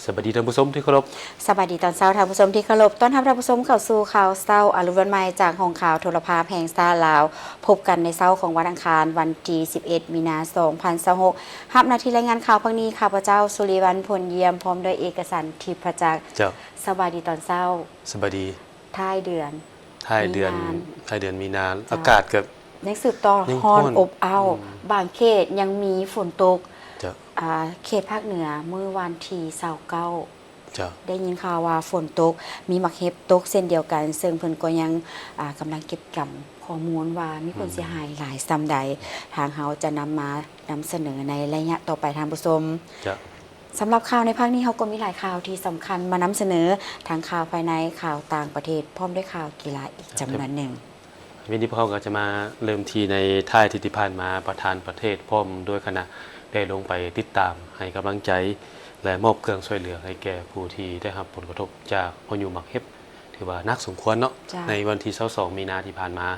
ສະບາຍດີທ່ານຜູ້ຊົມທີ່ເຄົາລົບ. ສະບາຍດີຕອນເຊົ້າທ່ານຜູ້ຊົມທີ່ເຄົາລົບ. ຕ້ອນຮັບທ່ານຜູ້ຊົມເຂົ້າສູ່ຂ່າວເຊົ້າອາລຸນວັນໃໝ່ ຈາກຫ້ອງຂ່າວໂທລະພາບແຫ່ງຊາດລາວ. ພົບກັນໃນເຊົ້າຂອງວັນອັງຄານ ວັນທີສິບເອັດ ມີນາ ສອງພັນຊາວຫົກ. ຮັບໜ້າທີ່ລາຍງານຂ່າວພາກນີ້ ຂ້າພະເຈົ້າ ສຸລິວັນ ພົນຢ້ຽມ ພ້ອມດ້ວຍເອກະສັນ ທິບພະຈັກ. ເຈົ້າ. ສະບາຍດີຕອນເຊົ້າ. ສະບາຍດີ. ທ້າຍເດືອນ ທ້າຍເດືອນ ມີນາ ທ້າຍເດືອນມີນາ. ເຈົ້າ. ອາກາດກໍຍັງສືບຕໍ່ ຍັງຮ້ອນ ຮ້ອນອົບອ້າວ. ອືມ. ບາງເຂດຍັງມີຝົນຕົກ. ເຈົ້າ. ອາ ເຂດພາກເໜືອ ມື້ວັນທີຊາວເກົ້າ. ເຈົ້າ. ໄດ້ຍິນຂ່າວວ່າຝົນຕົກ ມີໝາກເຫັບຕົກເຊັ່ນດຽວກັນ, ເຊິ່ງເພິ່ນກໍຍັງ ອາ ກຳລັງເກັບກຳຂໍ້ມູນວ່າມີຜົນເສຍຫາຍ ອືມ ຫຼາຍສ່ຳໃດ. ທາງເຮົາຈະນຳມານຳສະເໜີໃນໄລຍະຕໍ່ໄປທ່ານຜູ້ຊົມ. ເຈົ້າ. ສຳລັບຂ່າວໃນພາກນີ້ ເຮົາກໍມີຫຼາຍຂ່າວທີ່ສຳຄັນມານຳສະເໜີ, ທັງຂ່າວພາຍໃນ, ຂ່າວຕ່າງປະເທດ, ພ້ອມດ້ວຍຂ່າວກິລາອີກຈຳນວນໜຶ່ງ. ວັນນີ້ພວກເຮົາກໍຈະມາເລີ່ມທີ່ໃນທ້າຍອາທິດທີ່ຜ່ານມາ, ປະທານປະເທດພ້ອມດ້ວຍຄະນະໄດ້ລົງໄປຕິດຕາມໃຫ້ກຳລັງໃຈ ແລະ ມອບເຄື່ອງຊ່ວຍເຫຼືອໃຫ້ແກ່ຜູ້ທີ່ໄດ້ຮັບຜົນກະທົບຈາກພາຍຸໝາກເຫັບ ຖືວ່າໜັກສົມຄວນເນາະ. ເຈົ້າ. ໃນວັນທີຊາວສອງ ມີນາທີ່ຜ່ານມາ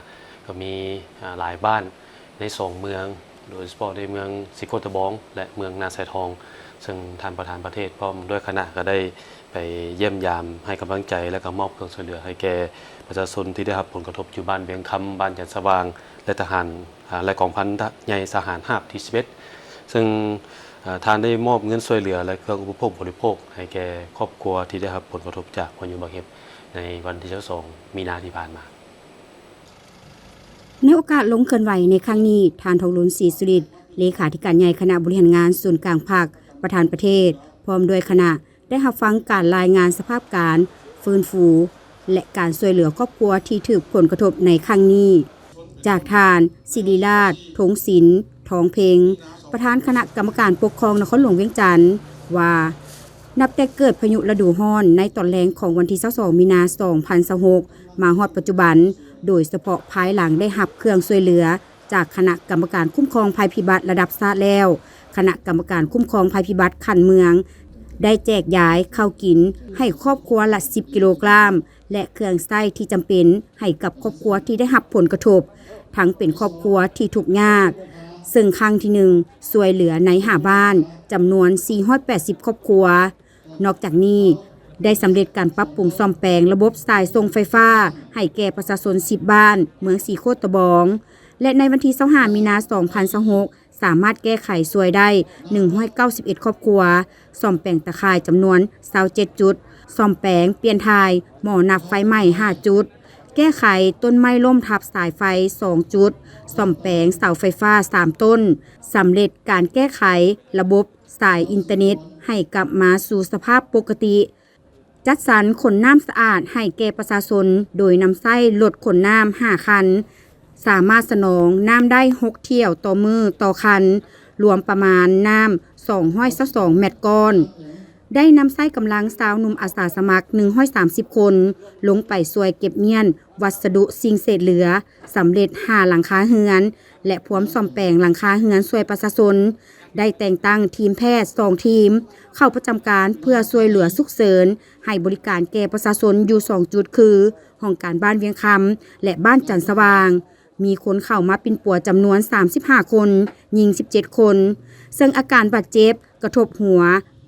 ກໍມີ ອາ ຫຼາຍບ້ານໃນສອງເມືອງ ໂດຍສະເພາະໃນເມືອງສີໂຄດຕະບອງ ແລະ ເມືອງນາຊາຍທອງ, ເຊິ່ງທ່ານປະທານປະເທດພ້ອມດ້ວຍຄະນະກໍໄດ້ໄປຢ້ຽມຢາມໃຫ້ກຳລັງໃຈ ແລະ ກໍມອບເຄື່ອງຊ່ວຍເຫຼືອໃຫ້ແກ່ປະຊາຊົນທີ່ໄດ້ຮັບຜົນກະທົບຢູ່ບ້ານວຽງຄຳ, ບ້ານຈັນສະຫວ່າງ ແລະ ທະຫານ ອາ ແລະ ກອງພັນໃຫຍ່ທະຫານຮາບທີສິບເອັດ ເຊິ່ງ ອາ ທ່ານໄດ້ມອບເງິນຊ່ວຍເຫຼືອ ແລະ ເຄື່ອງອຸປະໂພກບໍລິໂພກໃຫ້ແກ່ຄອບຄົວທີ່ໄດ້ຮັບຜົນກະທົບຈາກພາຍຸໝາກເຫັບ ໃນວັນທີຊາວສອງ ມີນາທີ່ຜ່ານມາ. ໃນໂອກາດລົງເຄື່ອນໄຫວໃນຄັ້ງນີ້, ທ່ານ ທອງລຸນ ສີສຸລິດ ເລຂາທິການໃຫຍ່ຄະນະບໍລິຫານງານສູນກາງພັກ, ປະທານປະເທດ ພ້ອມດ້ວຍຄະນະ ໄດ້ຮັບຟັງການລາຍງານສະພາບການຟື້ນຟູ ແລະ ການຊ່ວຍເຫຼືອຄອບຄົວທີ່ຖືກຜົນກະທົບໃນຄັ້ງນີ້ ຈາກທ່ານ ສິລິລາດ ທົງສິນ ທອງເພັງ ປະທານຄະນະກຳມະການປົກຄອງນະຄອນຫຼວງວຽງຈັນ ວ່າ ນັບແຕ່ເກີດພາຍຸລະດູຮ້ອນໃນຕອນແລງຂອງວັນທີຊາວສອງ ມີນາ ສອງພັນຊາວຫົກ ມາຮອດປັດຈຸບັນ, ໂດຍສະເພາະພາຍຫຼັງໄດ້ຮັບເຄື່ອງຊ່ວຍເຫຼືອຈາກຄະນະກຳມະການຄຸ້ມຄອງໄພພິບັດລະດັບຊາດແລ້ວ, ຄະນະກຳມະການຄຸ້ມຄອງໄພພິບັດຂັ້ນເມືອງ ໄດ້ແຈກຢາຍເຂົ້າກິນໃຫ້ຄອບຄົວລະສິບກິໂລກຣາມ ແລະ ເຄື່ອງໃຊ້ທີ່ຈຳເປັນໃຫ້ກັບຄອບຄົວທີ່ໄດ້ຮັບຜົນກະທົບ, ທັງເປັນຄອບຄົວທີ່ທຸກຍາກ, ເຊິ່ງຄັ້ງທີໜຶ່ງ ຊ່ວຍເຫຼືອໃນຫ້າບ້ານ ຈຳນວນສີ່ຮ້ອຍແປດສິບຄອບຄົວ. ນອກຈາກນີ້ ໄດ້ສຳເລັດການປັບປຸງສ້ອມແປງລະບົບສາຍສົ່ງໄຟຟ້າໃຫ້ແກ່ປະຊາຊົນສິບບ້ານ ເມືອງສີໂຄດຕະບອງ ແລະ ໃນວັນທີຊາວຫ້າ ມີນາ ສອງພັນຊາວຫົກ ສາມາດແກ້ໄຂຊ່ວຍໄດ້ໜຶ່ງຮ້ອຍເກົ້າສິບເອັດຄອບຄົວ, ສ້ອມແປງຕາຂ່າຍຈຳນວນຊາວເຈັດຈຸດ, ສ້ອມແປງປ່ຽນຖ່າຍ ໝໍ້ນັບໄຟໄໝ້ຫ້າຈຸດ, ແກ້ໄຂຕົ້ນໄມ້ລົ້ມທັບສາຍໄຟສອງຈຸດ, ສ້ອມແປງເສົາໄຟຟ້າສາມຕົ້ນ, ສຳເລັດການແກ້ໄຂລະບົບສາຍອິນເຕີເນັດໃຫ້ກັບມາສູ່ສະພາບປົກກະຕິ. ຈັດສັນຂົນນ້ຳສະອາດໃຫ້ແກ່ປະຊາຊົນ ໂດຍນຳໃຊ້ລົດຂົນນ້ຳຫ້າຄັນ, ສາມາດສະໜອງນ້ຳໄດ້ຫົກຖ້ຽວຕໍ່ມື້ຕໍ່ຄັນ, ລວມປະມານນ້ຳສອງຮ້ອຍຊາວສອງແມັດກ້ອນ. ໄດ້ນຳໃຊ້ກຳລັງຊາວໜຸ່ມອາສາສະໝັກໜຶ່ງຮ້ອຍສາມສິບຄົນ ລົງໄປຊ່ວຍເກັບມ້ຽນວັດສະດຸສິ່ງເສດເຫຼືອ, ສຳເລັດຫ້າຫຼັງຄາເຮືອນ ແລະ ພວມສ້ອມແປງຫຼັງຄາເຮືອນຊ່ວຍປະຊາຊົນ, ໄດ້ແຕ່ງຕັ້ງທີມແພດສອງທີມເຂົ້າປະຈຳການເພື່ອຊ່ວຍເຫຼືອສຸກເສີນໃຫ້ບໍລິການແກ່ປະຊາຊົນຢູ່ສອງຈຸດ ຄື ຫ້ອງການບ້ານວຽງຄຳ ແລະ ບ້ານຈັນສະຫວ່າງ. ມີຄົນເຂົ້າມາປິ່ນປົວຈຳນວນສາມສິບຫ້າຄົນ, ຍິງສິບເຈັດຄົນ, ເຊິ່ງອາການບາດເຈັບກະທົບຫົວ,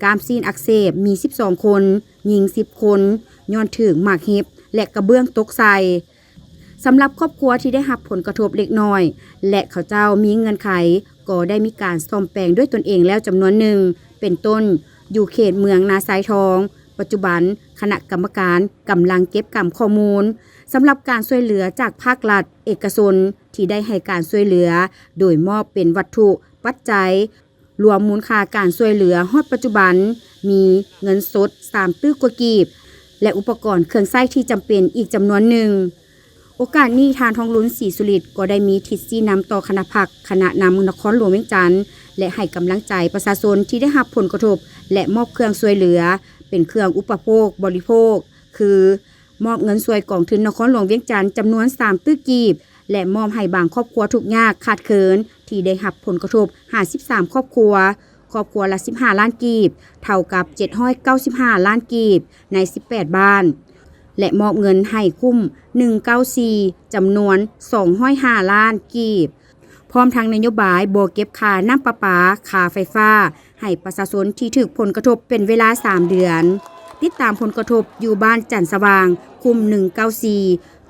ກ້າມຊີ້ນອັກເສບມີສິບສອງຄົນ, ຍິງສິບຄົນ, ຍ້ອນຖືກໝາກເຫັບ ແລະ ກະເບື້ອງຕົກໃສ່. ສຳລັບຄອບຄົວທີ່ໄດ້ຮັບຜົນກະທົບເລັກນ້ອຍ ແລະ ເຂົາເຈົ້າມີເງື່ອນໄຂ ກໍໄດ້ມີການສ້ອມແປງດ້ວຍຕົນເອງແລ້ວຈຳນວນໜຶ່ງ ເປັນຕົ້ນ ຢູ່ເຂດເມືອງນາຊາຍທອງ. ປັດຈຸບັນ ຄະນະກຳມະການກຳລັງເກັບກຳຂໍ້ມູນ ສຳລັບການຊ່ວຍເຫຼືອຈາກພາກລັດ, ເອກະຊົນ ທີ່ໄດ້ໃຫ້ການຊ່ວຍເຫຼືອ ໂດຍມອບເປັນວັດຖຸ, ປັດໄຈ, ລວມມູນຄ່າການຊ່ວຍເຫຼືອຮອດປັດຈຸບັນ ມີເງິນສົດສາມຕື້ກວ່າກີບ ແລະ ອຸປະກອນເຄື່ອງໃຊ້ທີ່ຈຳເປັນອີກຈຳນວນໜຶ່ງ. ໂອກາດນີ້ ທ່ານ ທອງລຸນ ສີສຸລິດ ກໍໄດ້ມີທິດຊີ້ນຳຕໍ່ຄະນະພັກ, ຄະນະນຳນະຄອນຫຼວງວຽງຈັນ ແລະ ໃຫ້ກຳລັງໃຈປະຊາຊົນທີ່ໄດ້ຮັບຜົນກະທົບ ແລະ ມອບເຄື່ອງຊ່ວຍເຫຼືອ ເປັນເຄື່ອງອຸປະໂພກບໍລິໂພກ ຄື ມອບເງິນຊ່ວຍກອງທຶນນະຄອນຫຼວງວຽງຈັນຈຳນວນສາມຕື້ກີບ ແລະ ມອບໃຫ້ບາງຄອບຄົວທຸກຍາກຂາດເຂີນທີ່ໄດ້ຮັບຜົນກະທົບຫ້າສິບສາມຄອບຄົວ, ຄອບຄົວລະສິບຫ້າລ້ານກີບ, ເທົ່າກັບເຈັດຮ້ອຍເກົ້າສິບຫ້າລ້ານກີບ ໃນສິບແປດບ້ານ ແລະ ມອບເງິນໃຫ້ຄຸ້ມໜຶ່ງເກົ້າສີ່ ຈຳນວນສອງຮ້ອຍຫ້າລ້ານກີບ. ພ້ ພ້ອມທັງນະໂຍບາຍບໍ່ເກັບຄ່ານ້ຳປະປາ, ຄ່າໄຟຟ້າ ໃຫ້ປະຊາຊົນທີ່ຖືກຜົນກະທົບເປັນເວລາສາມເດືອນ. ຕິດຕາມຜົນກະທົບຢູ່ບ້ານຈັນສະຫວ່າງ, ຄຸ້ມໜຶ່ງເກົ້າສີ່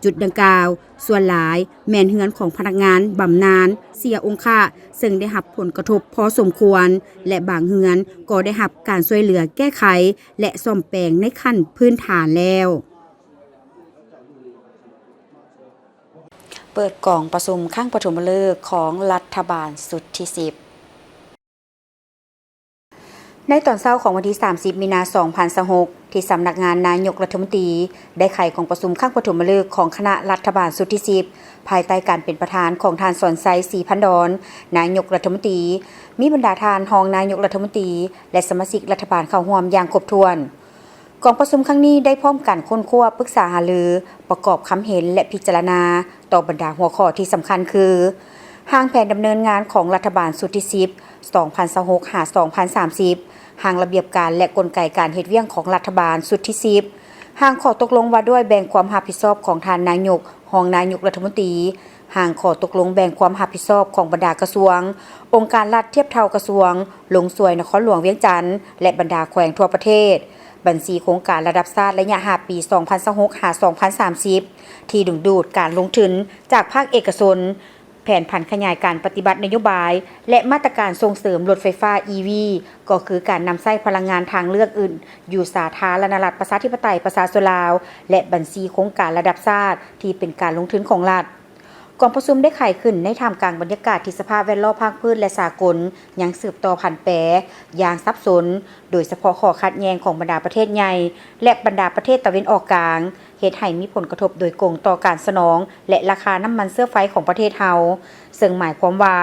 ຈຸດດັ່ງກ່າວ ສ່ວນຫຼາຍແມ່ນເຮືອນຂອງພະນັກງານບຳນານເສຍອົງຄະ, ເຊິ່ງໄດ້ຮັບຜົນກະທົບພໍສົມຄວນ ແລະ ບາງເຮືອນກໍໄດ້ຮັບການຊ່ວຍເຫຼືອແກ້ໄຂ ແລະ ສ້ອມແປງໃນຂັ້ນພື້ນຖານແລ້ວ. ເປີດກອງປະຊຸມຄັ້ງປະຖົມມະເລີກຂອງລັດຖະບານຊຸດທີສິບ. ໃນຕອນເຊົ້າຂອງວັນທີສາມສິບ ມີນາ ສອງພັນຊາວຫົກ ທີ່ສຳນັກງານນາຍົກລັດຖະມົນຕີ ໄດ້ໄຂກອງປະຊຸມຄັ້ງປະຖົມມະເລີກຂອງຄະນະລັດຖະບານຊຸດທີສິບ ພາຍໃຕ້ການເປັນປະທານຂອງທ່ານ ສອນໄຊ ສີພັນດອນ ນາຍົກລັດຖະມົນຕີ, ມີບັນດາທ່ານຮອງນາຍົກລັດຖະມົນຕີ ແລະ ສະມາຊິກລັດຖະບານເຂົ້າຮ່ວມຢ່າງຄົບຖ້ວນ. ກອງປະຊຸມຄັ້ງນີ້ໄດ້ພ້ອມກັນຄົ້ນຄວ້າ, ປຶກສາຫາລື, ປະກອບຄຳເຫັນ ແລະ ພິຈາລະນາຕໍ່ບັນດາຫົວຂໍ້ທີ່ສຳຄັນຄື ຮ່າງແຜນດຳເນີນງານຂອງລັດຖະບານຊຸດທີສິບ ສອງພັນຊາວຫົກ ຫາ ສອງພັນສາມສິບ, ຮ່າງລະບຽບການ ແລະ ກົນໄກການເຮັດວຽກຂອງລັດຖະບານຊຸດທີສິບ, ຮ່າງຂໍ້ຕົກລົງວ່າດ້ວຍແບ່ງຄວາມຮັບຜິດຊອບຂອງທ່ານນາຍົກ, ຮອງນາຍົກລັດຖະມົນຕີ, ຮ່າງຂໍ້ຕົກລົງແບ່ງຄວາມຮັບຜິດຊອບຂອງບັນດາກະຊວງ, ອົງການລັດທຽບເທົ່າກະຊວງ, ລົງຊ່ວຍນະຄອນຫຼວງວຽງຈັນ ແລະ ບັນດາແຂວງທົ່ວປະເທດ, ບັນຊີໂຄງການລະດັບຊາດໄລຍະຫ້າປີ ສອງພັນຊາວຫົກ ຫາ ສອງພັນສາມສິບ ທີ່ດຶງດູດການລົງທຶນຈາກພາກເອກະຊົນ, ແຜນຜັນຂະຫຍາຍການປະຕິບັດນະໂຍບາຍ ແລະ ມາດຕະການສົ່ງເສີມລົດໄຟຟ້າ ອີ ວີ ກໍຄືການນຳໃຊ້ພະລັງງານທາງເລືອກອື່ນຢູ່ສາທາລະນະລັດປະຊາທິປະໄຕປະຊາຊົນລາວ ແລະ ບັນຊີໂຄງການລະດັບຊາດທີ່ເປັນການລົງທຶນຂອງລັດ. ກອງປະຊຸມໄດ້ໄຂຂຶ້ນໃນທ່າມກາງບັນຍາກາດທີ່ສະພາບແວດລ້ອມພາກພື້ນ ແລະ ສາກົນຍັງສືບຕໍ່ຜັນແປຢ່າງສັບສົນ, ໂດຍສະເພາະຂໍ້ຂັດແຍ່ງຂອງບັນດາປະເທດໃຫຍ່ ແລະ ບັນດາປະເທດຕາເວັນອອກກາງ ເຮັດໃຫ້ມີຜົນກະທົບໂດຍກົງຕໍ່ການສະໜອງ ແລະ ລາຄານ້ຳມັນເຊື້ອໄຟຂອງປະເທດເຮົາ, ເຊິ່ງໝາຍຄວາມວ່າ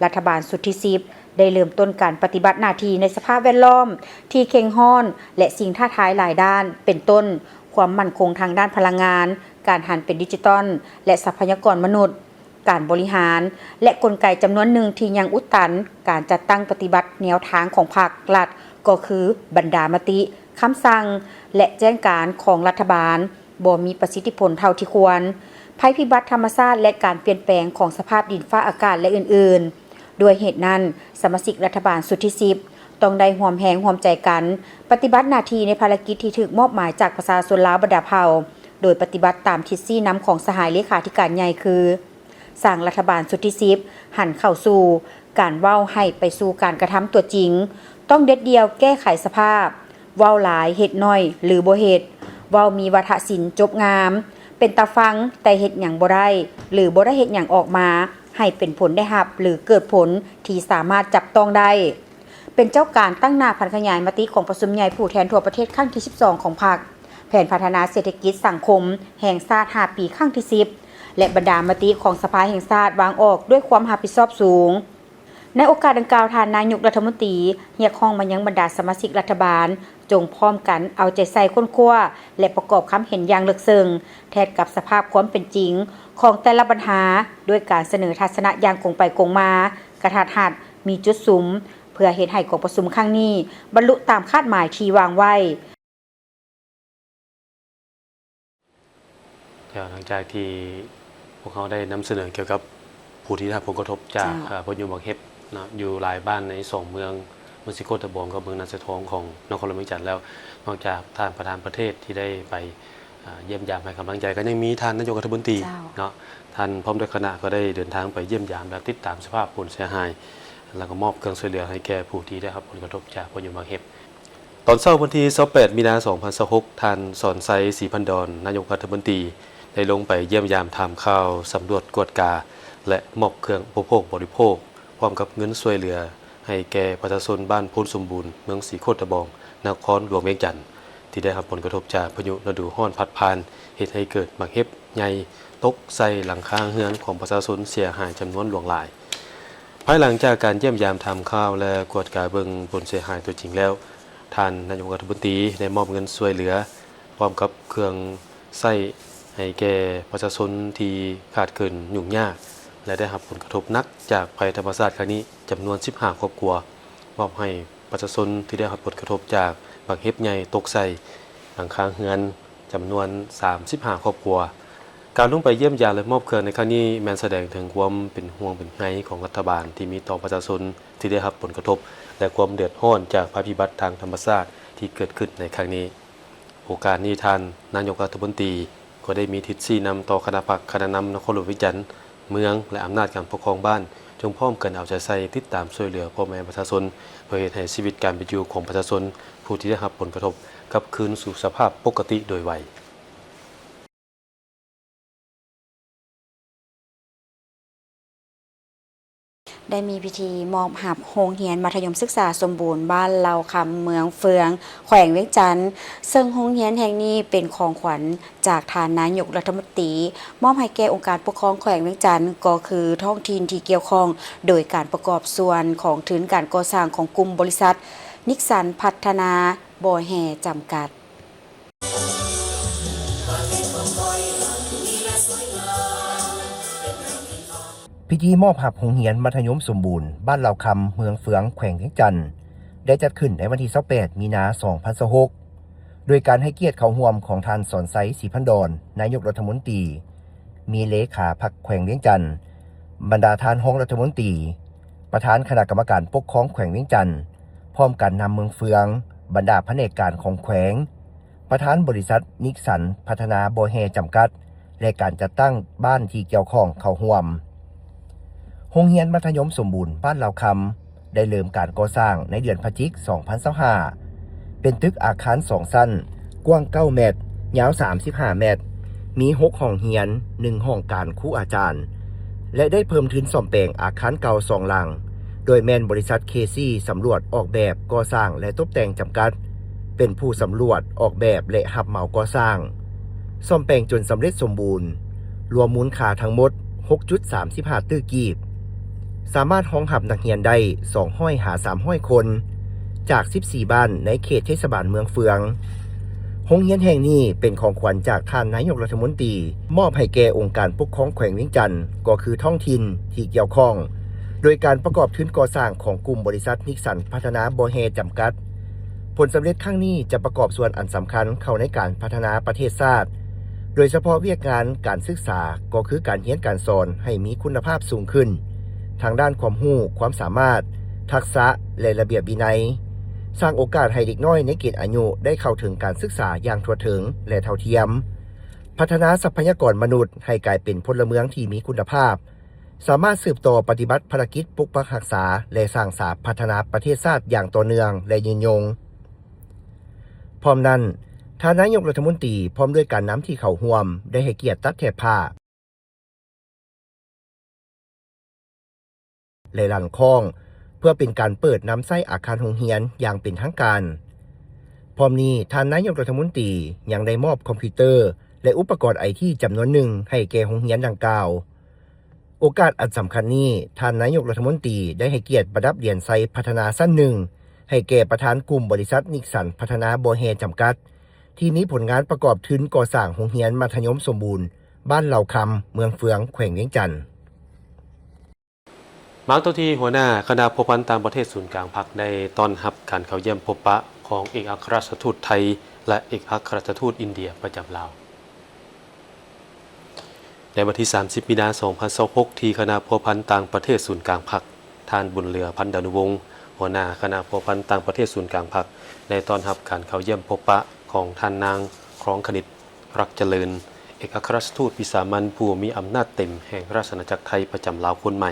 ລັດຖະບານຊຸດທີສິບ ໄດ້ເລີ່ມຕົ້ນການປະຕິບັດໜ້າທີ່ໃນສະພາບແວດລ້ອມທີ່ເຄັ່ງຮ້ອນ ແລະ ສິ່ງທ້າທາຍຫຼາຍດ້ານ ເປັນຕົ້ນ ຄວາມໝັ້ນຄົງທາງດ້ານພະລັງງານ, ການຫັນເປັນດິຈິຕອນ ແລະ ຊັບພະຍາກອນມະນຸດ, ການບໍລິຫານ ແລະ ກົນໄກຈຳນວນໜຶ່ງທີ່ຍັງອຸດຕັນ. ການຈັດຕັ້ງປະຕິບັດແນວທາງຂອງພັກລັດ ກໍຄືບັນດາມະຕິ, ຄຳສັ່ງ ແລະ ແຈ້ງການຂອງລັດຖະບານ ບໍ່ມີປະສິດທິຜົນເທົ່າທີ່ຄວນ, ໄພພິບັດທຳມະຊາດ ແລະ ການປ່ຽນແປງຂອງສະພາບດິນຟ້າອາກາດ ແລະ ອື່ນໆ. ດ້ວຍເຫດນັ້ນ, ສະມາຊິກລັດຖະບານຊຸດທີສິບ ຕ້ອງໄດ້ຮ່ວມແຮງຮ່ວມໃຈກັນ ປະຕິບັດໜ້າທີ່ໃນພາລະກິດທີ່ຖືກມອບໝາຍຈາກປະຊາຊົນລາວບັນດາເຜົ່າ, ໂດຍປະຕິບັດຕາມທິດຊີ້ນຳຂອງສະຫາຍເລຂາທິການໃຫຍ່ຄື ສ້າງລັດຖະບານຊຸດທີສິບ ຫັນເຂົ້າສູ່ການເວົ້າໃຫ້ໄປສູ່ການກະທຳຕົວຈິງ, ຕ້ອງເດັດດ່ຽວແກ້ໄຂສະພາບ, ເວົ້າຫຼາຍເຮັດໜ້ອຍ ຫຼື ບໍ່ເຮັດ, ເວົ້າມີວາທະສິນຈົບງາມ, ເປັນຕາຟັງແຕ່ເຮັດຫຍັງບໍ່ໄດ້ ຫຼື ບໍ່ໄດ້ເຮັດຫຍັງອອກມາໃຫ້ເປັນຜົນໄດ້ຮັບ ຫຼື ເກີດຜົນທີ່ສາມາດຈັບຕ້ອງໄດ້. ເປັນເຈົ້າການຕັ້ງໜ້າຜັນຂະຫຍາຍມະຕິກອງປະຊຸມໃຫຍ່ຜູ້ແທນທົ່ວປະເທດຄັ້ງທີສິບສອງຂອງພັກ, ແຜນພັດທະນາເສດຖະກິດສັງຄົມແຫ່ງຊາດຫ້າປີຄັ້ງທີສິບ ແລະ ບັນດາມະຕິຂອງສະພາແຫ່ງຊາດວາງອອກດ້ວຍຄວາມຮັບຜິດຊອບສູງ. ໃນໂອກາດດັ່ງກ່າວ, ທ່ານນາຍົກລັດຖະມົນຕີຮຽກຮ້ອງມາຍັງບັນດາສະມາຊິກລັດຖະບານ ຈົ່ງພ້ອມກັນເອົາໃຈໃສ່ຄົ້ນຄວ້າ ແລະ ປະກອບຄຳເຫັນຢ່າງເລິກເຊິ່ງ ແທດກັບສະພາບຄວາມເປັນຈິງຂອງແຕ່ລະບັນຫາ ດ້ວຍການສະເໜີທັດສະນະຢ່າງກົງໄປກົງມາ, ກະທັດຮັດ, ມີຈຸດສຸມ, ເພື່ອເຮັດໃຫ້ກອງປະຊຸມຄັ້ງນີ້ບັນລຸຕາມຄາດໝາຍທີ່ວາງໄວ້. ເຈົ້າ, ຫຼັງຈາກທີ່ພວກເຮົາໄດ້ນຳສະເໜີກ່ຽວກັບຜູ້ທີ່ໄດ້ຮັບຜົນກະທົບຈາກ ເຈົ້າ ເອີ ພາຍຸໝາກເຫັບເນາະ ຢູ່ຫຼາຍບ້ານໃນສອງເມືອງ, ເມືອງສີໂຄດຕະບອງກັບເມືອງນາຊາຍທອງຂອງນະຄອນຫຼວງວຽງຈັນແລ້ວ, ນອກຈາກທ່ານປະທານປະເທດທີ່ໄດ້ໄປ ອ່າ ຢ້ຽມຢາມໃຫ້ກຳລັງໃຈ, ກໍຍັງມີທ່ານນາຍົກລັດຖະມົນຕີ ເຈົ້າ ເນາະ, ທ່ານ ພ້ອມດ້ວຍຄະນະ ກໍໄດ້ເດີນທາງໄປຢ້ຽມຢາມ ແລະ ຕິດຕາມສະພາບຜົນເສຍຫາຍ ແລ້ວກໍມອບເຄື່ອງຊ່ວຍເຫຼືອໃຫ້ແກ່ຜູ້ທີ່ໄດ້ຮັບຜົນກະທົບຈາກພາຍຸໝາກເຫັບ. ຕອນເຊົ້າວັນທີຊາວແປດ ມີນາ ສອງພັນຊາວຫົກ, ທ່ານ ສອນໄຊ ສີພັນດອນ ນາຍົກລັດຖະມົນຕີ ໄດ້ລົງໄປຢ້ຽມຢາມຖາມຂ່າວ, ສຳຫຼວດກວດກາ ແລະ ມອບເຄື່ອງອຸປະໂພກບໍລິໂພກ ພ້ອມກັບເງິນຊ່ວຍເຫຼືອໃຫ້ແກ່ປະຊາຊົນບ້ານໂພນສົມບູນ ເມືອງສີໂຄດຕະບອງ ນະຄອນຫຼວງວຽງຈັນ ທີ່ໄດ້ຮັບຜົນກະທົບຈາກພາຍຸລະດູຮ້ອນພັດຜ່ານ ເຮັດໃຫ້ເກີດໝາກເຫັບໃຫຍ່ຕົກໃສ່ຫຼັງຄາເຮືອນຂອງປະຊາຊົນເສຍຫາຍຈຳນວນຫຼວງຫຼາຍ. ພາຍຫຼັງຈາກການຢ້ຽມຢາມຖາມຂ່າວ ແລະ ກວດກາເບິ່ງຜົນເສຍຫາຍຕົວຈິງແລ້ວ, ທ່ານນາຍົກລັດຖະມົນຕີໄດ້ມອບເງິນຊ່ວຍເຫຼືອ ພ້ອມກັບເຄື່ອງໃຊ້ໃຫ້ແກ່ປະຊາຊົນທີ່ຂາດເຂີນຫຍຸ້ງຍາກ ແລະ ໄດ້ຮັບຜົນກະທົບໜັກຈາກໄພທຳມະຊາດຄັ້ງນີ້ ຈຳນວນສິບຫ້າຄອບຄົວ, ມອບໃຫ້ປະຊາຊົນທີ່ໄດ້ຮັບຜົນກະທົບຈາກໝາກເຫັບໃຫຍ່ຕົກໃສ່ຫຼັງຄາເຮືອນ ຈຳນວນສາມສິບຫ້າຄອບຄົວ. ການລົງໄປຢ້ຽມຢາມ ແລະ ມອບເຄື່ອງໃນຄັ້ງນີ້ ແມ່ນສະແດງເຖິງຄວາມເປັນຫ່ວງເປັນໃຍຂອງລັດຖະບານທີ່ມີຕໍ່ປະຊາຊົນທີ່ໄດ້ຮັບຜົນກະທົບ ແລະ ຄວາມເດືອດຮ້ອນຈາກໄພພິບັດທາງທຳມະຊາດທີ່ເກີດຂຶ້ນໃນຄັ້ງນີ້. ໂອກາດນີ້ ທ່ານນາຍົກລັດຖະມົນຕີກໍໄດ້ມີທິດຊີ້ນຳຕໍ່ຄະນະພັກ, ຄະນະນຳນະຄອນຫຼວງວຽງຈັນ, ເມືອງ ແລະ ອຳນາດການປົກຄອງບ້ານ ຈົ່ງພ້ອມກັນເອົາໃຈໃສ່ຕິດຕາມຊ່ວຍເຫຼືອພໍ່ແມ່ປະຊາຊົນ ເພື່ອເຮັດໃຫ້ຊີວິດການເປັນຢູ່ຂອງປະຊາຊົນຜູ້ທີ່ໄດ້ຮັບຜົນກະທົບກັບຄືນສູ່ສະພາບປົກກະຕິໂດຍໄວ. ໄດ້ມີພິທີມອບຮັບໂຮງຮຽນມັດທະຍົມສຶກສາສົມບູນບ້ານເລົ່າຄຳ ເມືອງເຟືອງ ແຂວງວຽງຈັນ, ເຊິ່ງໂຮງຮຽນແຫ່ງນີ້ເປັນຂອງຂວັນຈາກທ່ານນາຍົກລັດຖະມົນຕີ ມອບໃຫ້ແກ່ອົງການປົກຄອງແຂວງວຽງຈັນ ກໍຄືທ້ອງຖິ່ນທີ່ກ່ຽວຂ້ອງ ໂດຍການປະກອບສ່ວນຂອງທຶນການກໍ່ສ້າງຂອງກຸ່ມບໍລິສັດ ນິກສັນພັດທະນາບໍ່ແຮ່ ຈຳກັດ. ພິທີມອບຮັບໂຮງຮຽນມັດທະຍົມສົມບູນບ້ານເລົ່າຄຳ ເມືອງເຟືອງ ແຂວງວຽງຈັນ ໄດ້ຈັດຂຶ້ນໃນວັນທີຊາວແປດ ມີນາ ສອງພັນຊາວຫົກ ໂດຍການໃຫ້ກຽດເຂົ້າຮ່ວມຂອງທ່ານ ສອນໄຊ ສີພັນດອນ ນາຍົກລັດຖະມົນຕີ, ມີເລຂາພັກແຂວງວຽງຈັນ, ບັນດາທ່ານຮອງລັດຖະມົນຕີ, ປະທານຄະນະກຳມະການປົກຄອງແຂວງວຽງຈັນ, ພ້ອມການນຳເມືອງເຟືອງ, ບັນດາພະແນກການຂອງແຂວງ, ປະທານບໍລິສັດນິກສັນພັດທະນາບໍ່ແຮ່ຈຳກັດ ແລະ ການຈັດຕັ້ງບ້ານທີ່ກ່ຽວຂ້ອງເຂົ້າຮ່ວມ. ໂຮງຮຽນມັດທະຍົມສົມບູນບ້ານເລົ່າຄຳ ໄດ້ເລີ່ມການກໍ່ສ້າງໃນເດືອນພະຈິກ ສອງພັນຊາວຫ້າ ເປັນຕຶກອາຄານສອງຊັ້ນ, ກວ້າງເກົ້າແມັດ, ຍາວສາມສິບຫ້າແມັດ, ມີຫົກຫ້ອງຮຽນ, ໜຶ່ງຫ້ອງການຄູອາຈານ ແລະ ໄດ້ເພີ່ມທຶນສ້ອມແປງອາຄານເກົ່າສອງຫຼັງ, ໂດຍແມ່ນບໍລິສັດ ເຄຊີ ສຳຫຼວດອອກແບບ, ກໍ່ສ້າງ ແລະ ຕົບແຕ່ງ ຈຳກັດ ເປັນຜູ້ສຳຫຼວດ, ອອກແບບ ແລະ ຮັບເໝົາກໍ່ສ້າງ, ສ້ອມແປງຈົນສຳເລັດສົມບູນ, ລວມມູນຄ່າທັງໝົດ ຫົກຈຸດສາມສິບຫ້າຕື້ກີບ, ສາມາດຮອງຮັບນັກຮຽນໄດ້ ສອງຮ້ອຍຫາສາມຮ້ອຍຄົນ ຈາກ ສິບສີ່ ບ້ານໃນເຂດເທດສະບານເມືອງເຟືອງ. ໂຮງຮຽນແຫ່ງນີ້ເປັນຂອງຂວັນຈາກທ່ານນາຍົກລັດຖະມົນຕີ ມອບໃຫ້ແກ່ອົງການປົກຄອງແຂວງວຽງຈັນ ກໍຄືທ້ອງຖິ່ນທີ່ກ່ຽວຂ້ອງ ໂດຍການປະກອບທຶນກໍ່ສ້າງຂອງກຸ່ມບໍລິສັດ ນິກສັນ ພັດທະນາບໍ່ແຮ່ ຈຳກັດ. ຜົນສຳເລັດຄັ້ງນີ້ຈະປະກອບສ່ວນອັນສຳຄັນເຂົ້າໃນການພັດທະນາປະເທດຊາດ, ໂດຍສະເພາະວຽກງານການສຶກສາ ກໍຄືການຮຽນການສອນໃຫ້ມີຄຸນນະພາບສູງຂຶ້ນ ທາງດ້ານຄວາມຮູ້, ຄວາມສາມາດ, ທັກສະ ແລະ ລະບຽບວິໄນ, ສ້າງໂອກາດໃຫ້ເດັກນ້ອຍໃນເກນອາຍຸໄດ້ເຂົ້າເຖິງການສຶກສາຢ່າງທົ່ວເຖິງ ແລະ ເທົ່າທຽມ, ພັດທະນາຊັບພະຍາກອນມະນຸດໃຫ້ກາຍເປັນພົນລະເມືອງທີ່ມີຄຸນນະພາບ, ສາມາດສືບຕໍ່ປະຕິບັດພາລະກິດປົກປັກຮັກສາ ແລະ ສ້າງສາພັດທະນາປະເທດຊາດຢ່າງຕໍ່ເນື່ອງ ແລະ ຍືນຍົງ. ພ້ອມນັ້ນ, ທ່ານນາຍົກລັດຖະມົນຕີ ພ້ອມດ້ວຍການນຳທີ່ເຂົ້າຮ່ວມ ໄດ້ໃຫ້ກຽດຕັດແຖບຜ້າ ແລະ ຫຼັງຄ້ອງ ເພື່ອເປັນການເປີດນຳໃຊ້ອາຄານໂຮງຮຽນຢ່າງເປັນທາງການ. ພ້ອມນີ້, ທ່ານນາຍົກລັດຖະມົນຕີ ຍັງໄດ້ມອບຄອມພິວເຕີ ແລະ ອຸປະກອນໄອທີຈຳນວນໜຶ່ງໃຫ້ແກ່ໂຮງຮຽນດັ່ງກ່າວ. ໂອກາດອັນສຳຄັນນີ້, ທ່ານນາຍົກລັດຖະມົນຕີໄດ້ໃຫ້ກຽດປະດັບຫຼຽນໄຊພັດທະນາຊັ້ນໜຶ່ງ ໃຫ້ແກ່ປະທານກຸ່ມບໍລິສັດນິກສັນພັດທະນາບໍ່ແຮ່ຈຳກັດ ທີ່ມີຜົນງານປະກອບທຶນກໍ່ສ້າງໂຮງຮຽນມັດທະຍົມສົມບູນບ້ານເລົ່າຄຳ ເມືອງເຟືອງ ແຂວງວຽງຈັນ. ມາກຕອນທີ່ຫົວໜ້າຄະນະພົວພັນຕ່າງປະເທດສູນກາງພັກ ໄດ້ຕ້ອນຮັບການເຂົ້າຢ້ຽມພົບປະຂອງເອກອັຄະລັດຖະທູດໄທ ແລະ ເອກອັຄະລັດຖະທູດອິນເດຍປະຈຳລາວ. ໃນວັນທີສາມສິບ ມີນາ ສອງພັນຊາວຫົກ ທີ່ຄະນະພົວພັນຕ່າງປະເທດສູນກາງພັກ, ທ່ານ ບຸນເຫຼືອ ພັນດານຸວົງ ຫົວໜ້າຄະນະພົວພັນຕ່າງປະເທດສູນກາງພັກ ໄດ້ຕ້ອນຮັບການເຂົ້າຢ້ຽມພົບປະຂອງທ່ານນາງ ຄອງຄະນິດ ລັກຈະເລີນ ເອກອັຄະລັດຖະທູດວິສາມັນຜູ້ມີອຳນາດເຕັມແຫ່ງລາຊະອານາຈັກໄທປະຈຳລາວຄົນໃໝ່.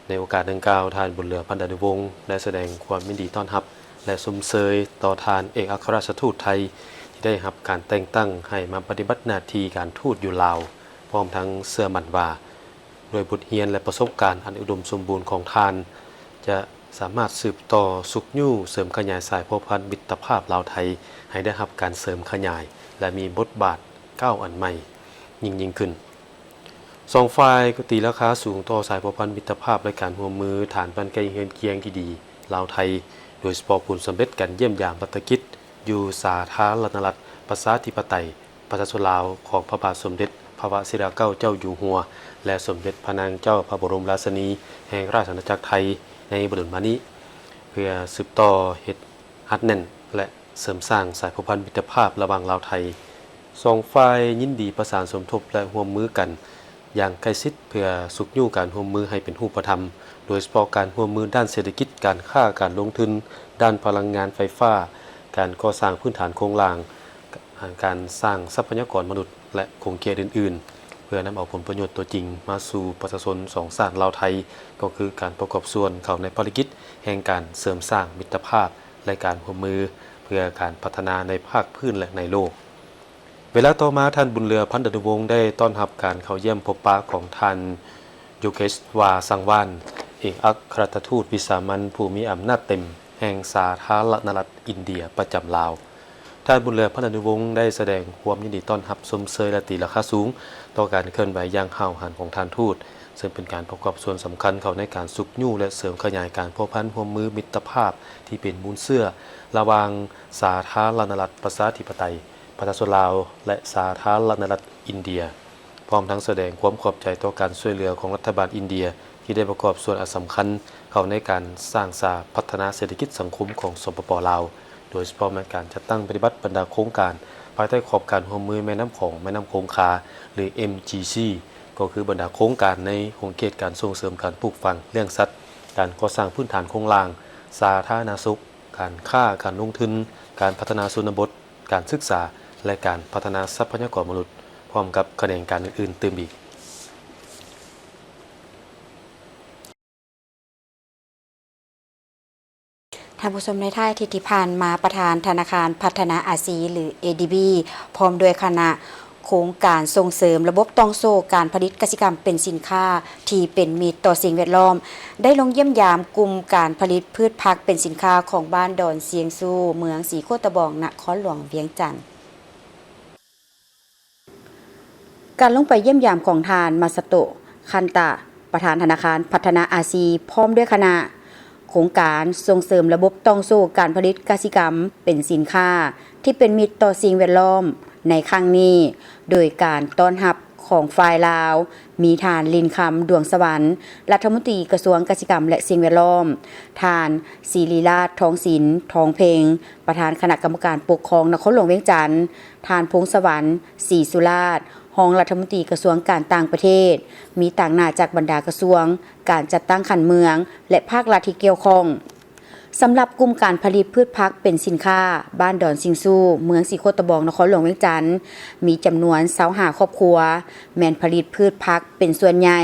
ໃນໂອກາດດັ່ງກ່າວ, ທ່ານ ບຸນເຫຼືອ ພັນດານຸວົງ ໄດ້ສະແດງຄວາມຍິນດີຕ້ອນຮັບ ແລະ ຊົມເຊີຍຕໍ່ທ່ານເອກອັຄະລັດຖະທູດໄທ ທີ່ໄດ້ຮັບການແຕ່ງຕັ້ງໃຫ້ມາປະຕິບັດໜ້າທີ່ການທູດຢູ່ລາວ, ພ້ອມທັງເຊື່ອໝັ້ນວ່າ ດ້ວຍບົດຮຽນ ແລະ ປະສົບການອັນອຸດົມສົມບູນຂອງທ່ານ ຈະສາມາດສືບຕໍ່ຊຸກຍູ້ເສີມຂະຫຍາຍສາຍພົວພັນມິດຕະພາບລາວ-ໄທ ໃຫ້ໄດ້ຮັບການເສີມຂະຫຍາຍ ແລະ ມີບົດບາດກ້າວອັນໃໝ່ຍິ່ງໆຂຶ້ນ. ສອງຝ່າຍກໍຕີລາຄາສູງຕໍ່ສາຍພົວພັນມິດຕະພາບ ແລະ ການຮ່ວມມືຖານບ້ານໃກ້ເຮືອນຄຽງທີ່ດີລາວ-ໄທ, ໂດຍສະເພາະຜົນສຳເລັດການຢ້ຽມຢາມລັດຖະກິດຢູ່ສາທາລະນະລັດ ປະຊາທິປະໄຕ ປະຊາຊົນລາວ ຂອງພະບາດສົມເດັດພະວະຊິລະເກົ້າເຈົ້າຢູ່ຫົວ ແລະ ສົມເດັດພະນາງເຈົ້າພະບໍລົມລາຊະນີແຫ່ງລາຊະອານາຈັກໄທໃນບໍ່ດົນມານີ້ ເພື່ອສືບຕໍ່ເຮັດຮັດແໜ້ນ ແລະ ເສີມສ້າງສາຍພົວພັນມິດຕະພາບລະຫວ່າງລາວ-ໄທ ສອງຝ່າຍຍິນດີປະສານສົມທົບ ແລະ ຮ່ວມມືກັນຢ່າງໃກ້ຊິດ ເພື່ອຊຸກຍູ້ການຮ່ວມມືໃຫ້ເປັນຮູບປະທຳ, ໂດຍສະເພາະການຮ່ວມມືດ້ານເສດຖະກິດ, ການຄ້າ, ການລົງທຶນ, ດ້ານພະລັງງານໄຟຟ້າ, ການກໍ່ສ້າງພື້ນຖານໂຄງລ່າງ, ການສ້າງຊັບພະຍາກອນມະນຸດ ແລະ ຂົງເຂດອື່ນໆ ເພື່ອນຳເອົາຜົນປະໂຫຍດຕົວຈິງມາສູ່ປະຊາຊົນສອງຊາດລາວ-ໄທ, ກໍຄືການປະກອບສ່ວນເຂົ້າໃນພາລະກິດແຫ່ງການເສີມສ້າງມິດຕະພາບ ແລະ ການຮ່ວມມືເພື່ອການພັດທະນາໃນພາກພື້ນ ແລະ ໃນໂລກ. ເວລາຕໍ່ມາ, ທ່ານບຸນເຫຼືອ ພັນດານຸວົງ ໄດ້ຕ້ອນຮັບການເຂົ້າຢ້ຽມພົບປະຂອງທ່ານ ໂຢເກສ ວາ ສັງວານ ເອກອັກຄະລັດຖະທູດວິສາມັນຜູ້ມີອຳນາດເຕັມແຫ່ງສາທາລະນະລັດອິນເດຍປະຈຳລາວ. ທ່ານບຸນເຫຼືອ ພັນດານຸວົງ ໄດ້ສະແດງຄວາມຍິນດີຕ້ອນຮັບຊົມເຊີຍ ແລະ ຕີລາຄາສູງຕໍ່ການເຄື່ອນໄຫວຢ່າງຫ້າວຫັນຂອງທ່ານທູດ, ເຊິ່ງເປັນການປະກອບສ່ວນສຳຄັນເຂົ້າໃນການຊຸກຍູ້ ແລະ ເສີມຂະຫຍາຍການພົວພັນຮ່ວມມືມິດຕະພາບທີ່ເປັນມູນເຊື້ອລະຫວ່າງສາທາລະນະລັດປະຊາທິປະໄຕ ປະຊາຊົນລາວ ແລະ ສາທາລະນະລັດອິນເດຍ, ພ້ອມທັງສະແດງຄວາມຂອບໃຈຕໍ່ການຊ່ວຍເຫຼືອຂອງລັດຖະບານອິນເດຍ ທີ່ໄດ້ປະກອບສ່ວນອັນສຳຄັນເຂົ້າໃນການສ້າງສາພັດທະນາເສດຖະກິດສັງຄົມຂອງ ສປປ ລາວ, ໂດຍສະເພາະແມ່ນການຈັດຕັ້ງປະຕິບັດບັນດາໂຄງການພາຍໃຕ້ຂອບການຮ່ວມມືແມ່ນ້ຳຂອງ ແມ່ນ້ຳຄົງຄາ ຫຼື ເອັມຈີຊີ ກໍຄືບັນດາໂຄງການໃນຂົງເຂດການສົ່ງເສີມການປູກຝັງ, ລ້ຽງສັດ, ການກໍ່ສ້າງພື້ນຖານໂຄງລ່າງ, ສາທາລະນະສຸກ, ການຄ້າ, ການລົງທຶນ, ການພັດທະນາຊົນນະບົດ, ການສຶກສາ ແລະ ການພັດທະນາຊັບພະຍາກອນມະນຸດ, ພ້ອມກັບຂະແໜງການອື່ນໆຕື່ມອີກ. ທ່ານຜູ້ຊົມ, ໃນທ້າຍອາທິດທີ່ຜ່ານມາ, ປະທານທະນາຄານພັດທະນາອາຊີ ຫຼື ເອດີບີ ພ້ອມດ້ວຍຄະນະ ໂຄງການສົ່ງເສີມລະບົບຕ່ອງໂສ້ການຜະລິດກະສິກຳເປັນສິນຄ້າທີ່ເປັນມິດຕໍ່ສິ່ງແວດລ້ອມ ໄດ້ລົງຢ້ຽມຢາມກຸ່ມການຜະລິດພືດຜັກເປັນສິນຄ້າຂອງບ້ານດອນຊຽງຊູ່ ເມືອງສີໂຄດຕະບອງ ນະຄອນຫຼວງວຽງຈັນ. ການລົງໄປຢ້ຽມຢາມຂອງທ່ານ ມາຊາໂຕະ ຄັນຕະ ປະທານທະນາຄານພັດທະນາອາຊີ ພ້ອມດ້ວຍຄະນະ ໂຄງການສົ່ງເສີມລະບົບຕ່ອງໂສ້ການຜະລິດກະສິກຳເປັນສິນຄ້າທີ່ເປັນມິດຕໍ່ສິ່ງແວດລ້ອມໃນຄັ້ງນີ້, ໂດຍການຕ້ອນຮັບຂອງຝ່າຍລາວ ມີທ່ານ ລິນຄຳ ດວງສະຫວັນ ລັດຖະມົນຕີກະຊວງກະສິກຳ ແລະ ສິ່ງແວດລ້ອມ, ທ່ານ ສິລິລາດ ທອງສິນ ທອງເພັງ ປະທານຄະນະກຳມະການປົກຄອງນະຄອນຫຼວງວຽງຈັນ, ທ່ານ ພົງສະຫວັນ ສີສຸລາດ ຮອງລັດຖະມົນຕີກະຊວງການຕ່າງປະເທດ, ມີຕາງໜ້າຈາກບັນດາກະຊວງ, ການຈັດຕັ້ງຂັ້ນເມືອງ ແລະ ພາກລັດທີ່ກ່ຽວຂ້ອງ. ສຳລັບກຸ່ມການຜະລິດພືດຜັກເປັນສິນຄ້າ ບ້ານດອນຊິງຊູ່ ເມືອງສີໂຄດຕະບອງ ນະຄອນຫຼວງວຽງຈັນ ມີຈຳນວນຊາວຫ້າຄອບຄົວ ແມ່ນຜະລິດພືດຜັກເປັນສ່ວນໃຫຍ່.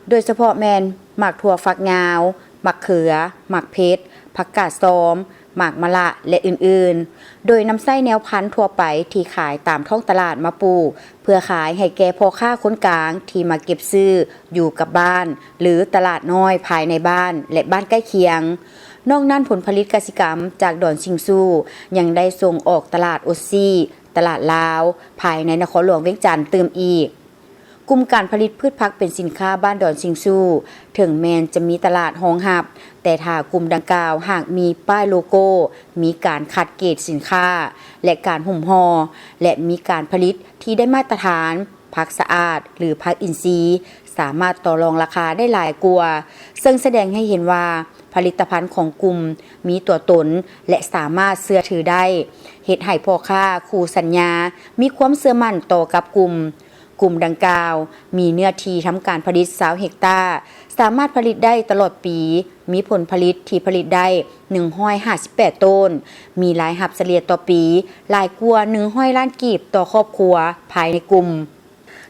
ໂດຍສະເພາະແມ່ນໝາກຖົ່ວຝັກຍາວ, ໝາກເຂືອ, ໝາກເຜັດ, ຜັກກາດຊອມ, ໝາກມະລະ ແລະ ອື່ນໆ, ໂດຍນຳໃຊ້ແນວພັນທົ່ວໄປທີ່ຂາຍຕາມທ້ອງຕະຫຼາດມາປູກ ເພື່ອຂາຍໃຫ້ແກ່ພໍ່ຄ້າຄົນກາງທີ່ມາເກັບຊື້ຢູ່ກັບບ້ານ ຫຼື ຕະຫຼາດນ້ອຍພາຍໃນບ້ານ ແລະ ບ້ານໃກ້ຄຽງ. ນອກນັ້ນ, ຜົນຜະລິດກະສິກຳຈາກດອນຊິງຊູ່ ຍັງໄດ້ສົ່ງອອກຕະຫຼາດໂອຊີ, ຕະຫຼາດລາວ ພາຍໃນນະຄອນຫຼວງວຽງຈັນຕື່ມອີກ. ກຸ່ມການຜະລິດພືດຜັກເປັນສິນຄ້າບ້ານດອນຊິງຊູ່ ເຖິງແມ່ນຈະມີຕະຫຼາດຮອງຮັບ, ແຕ່ຖ້າກຸ່ມດັ່ງກ່າວຫາກມີປ້າຍໂລໂກ້, ມີການຄັດເກດສິນຄ້າ ແລະ ການຫຸ້ມຫໍ່ ແລະ ມີການຜະລິດທີ່ໄດ້ມາດຕະຖານ, ຜັກສະອາດ ຫຼື ຜັກອິນຊີ ສາມາດຕໍ່ລອງລາຄາໄດ້ຫຼາຍກວ່າ, ເຊິ່ງສະແດງໃຫ້ເຫັນວ່າຜະລິດຕະພັນຂອງກຸ່ມມີຕົວຕົນ ແລະ ສາມາດເຊື່ອຖືໄດ້, ເຮັດໃຫ້ພໍ່ຄ້າຄູ່ສັນຍາມີຄວາມເຊື່ອໝັ້ນຕໍ່ກັບກຸ່ມ. ກຸ່ມດັ່ງກ່າວມີເນື້ອທີ່ທຳການຜະລິດຊາວເຮັກຕາ, ສາມາດຜະລິດໄດ້ຕະຫຼອດປີ, ມີຜົນຜະລິດທີ່ຜະລິດໄດ້ໜຶ່ງຮ້ອຍຫ້າສິບແປດໂຕນ, ມີລາຍຮັບສະເລ່ຍຕໍ່ປີຫຼາຍກວ່າໜຶ່ງຮ້ອຍລ້ານກີບຕໍ່ຄອບຄົວພາຍໃນກຸ່ມ.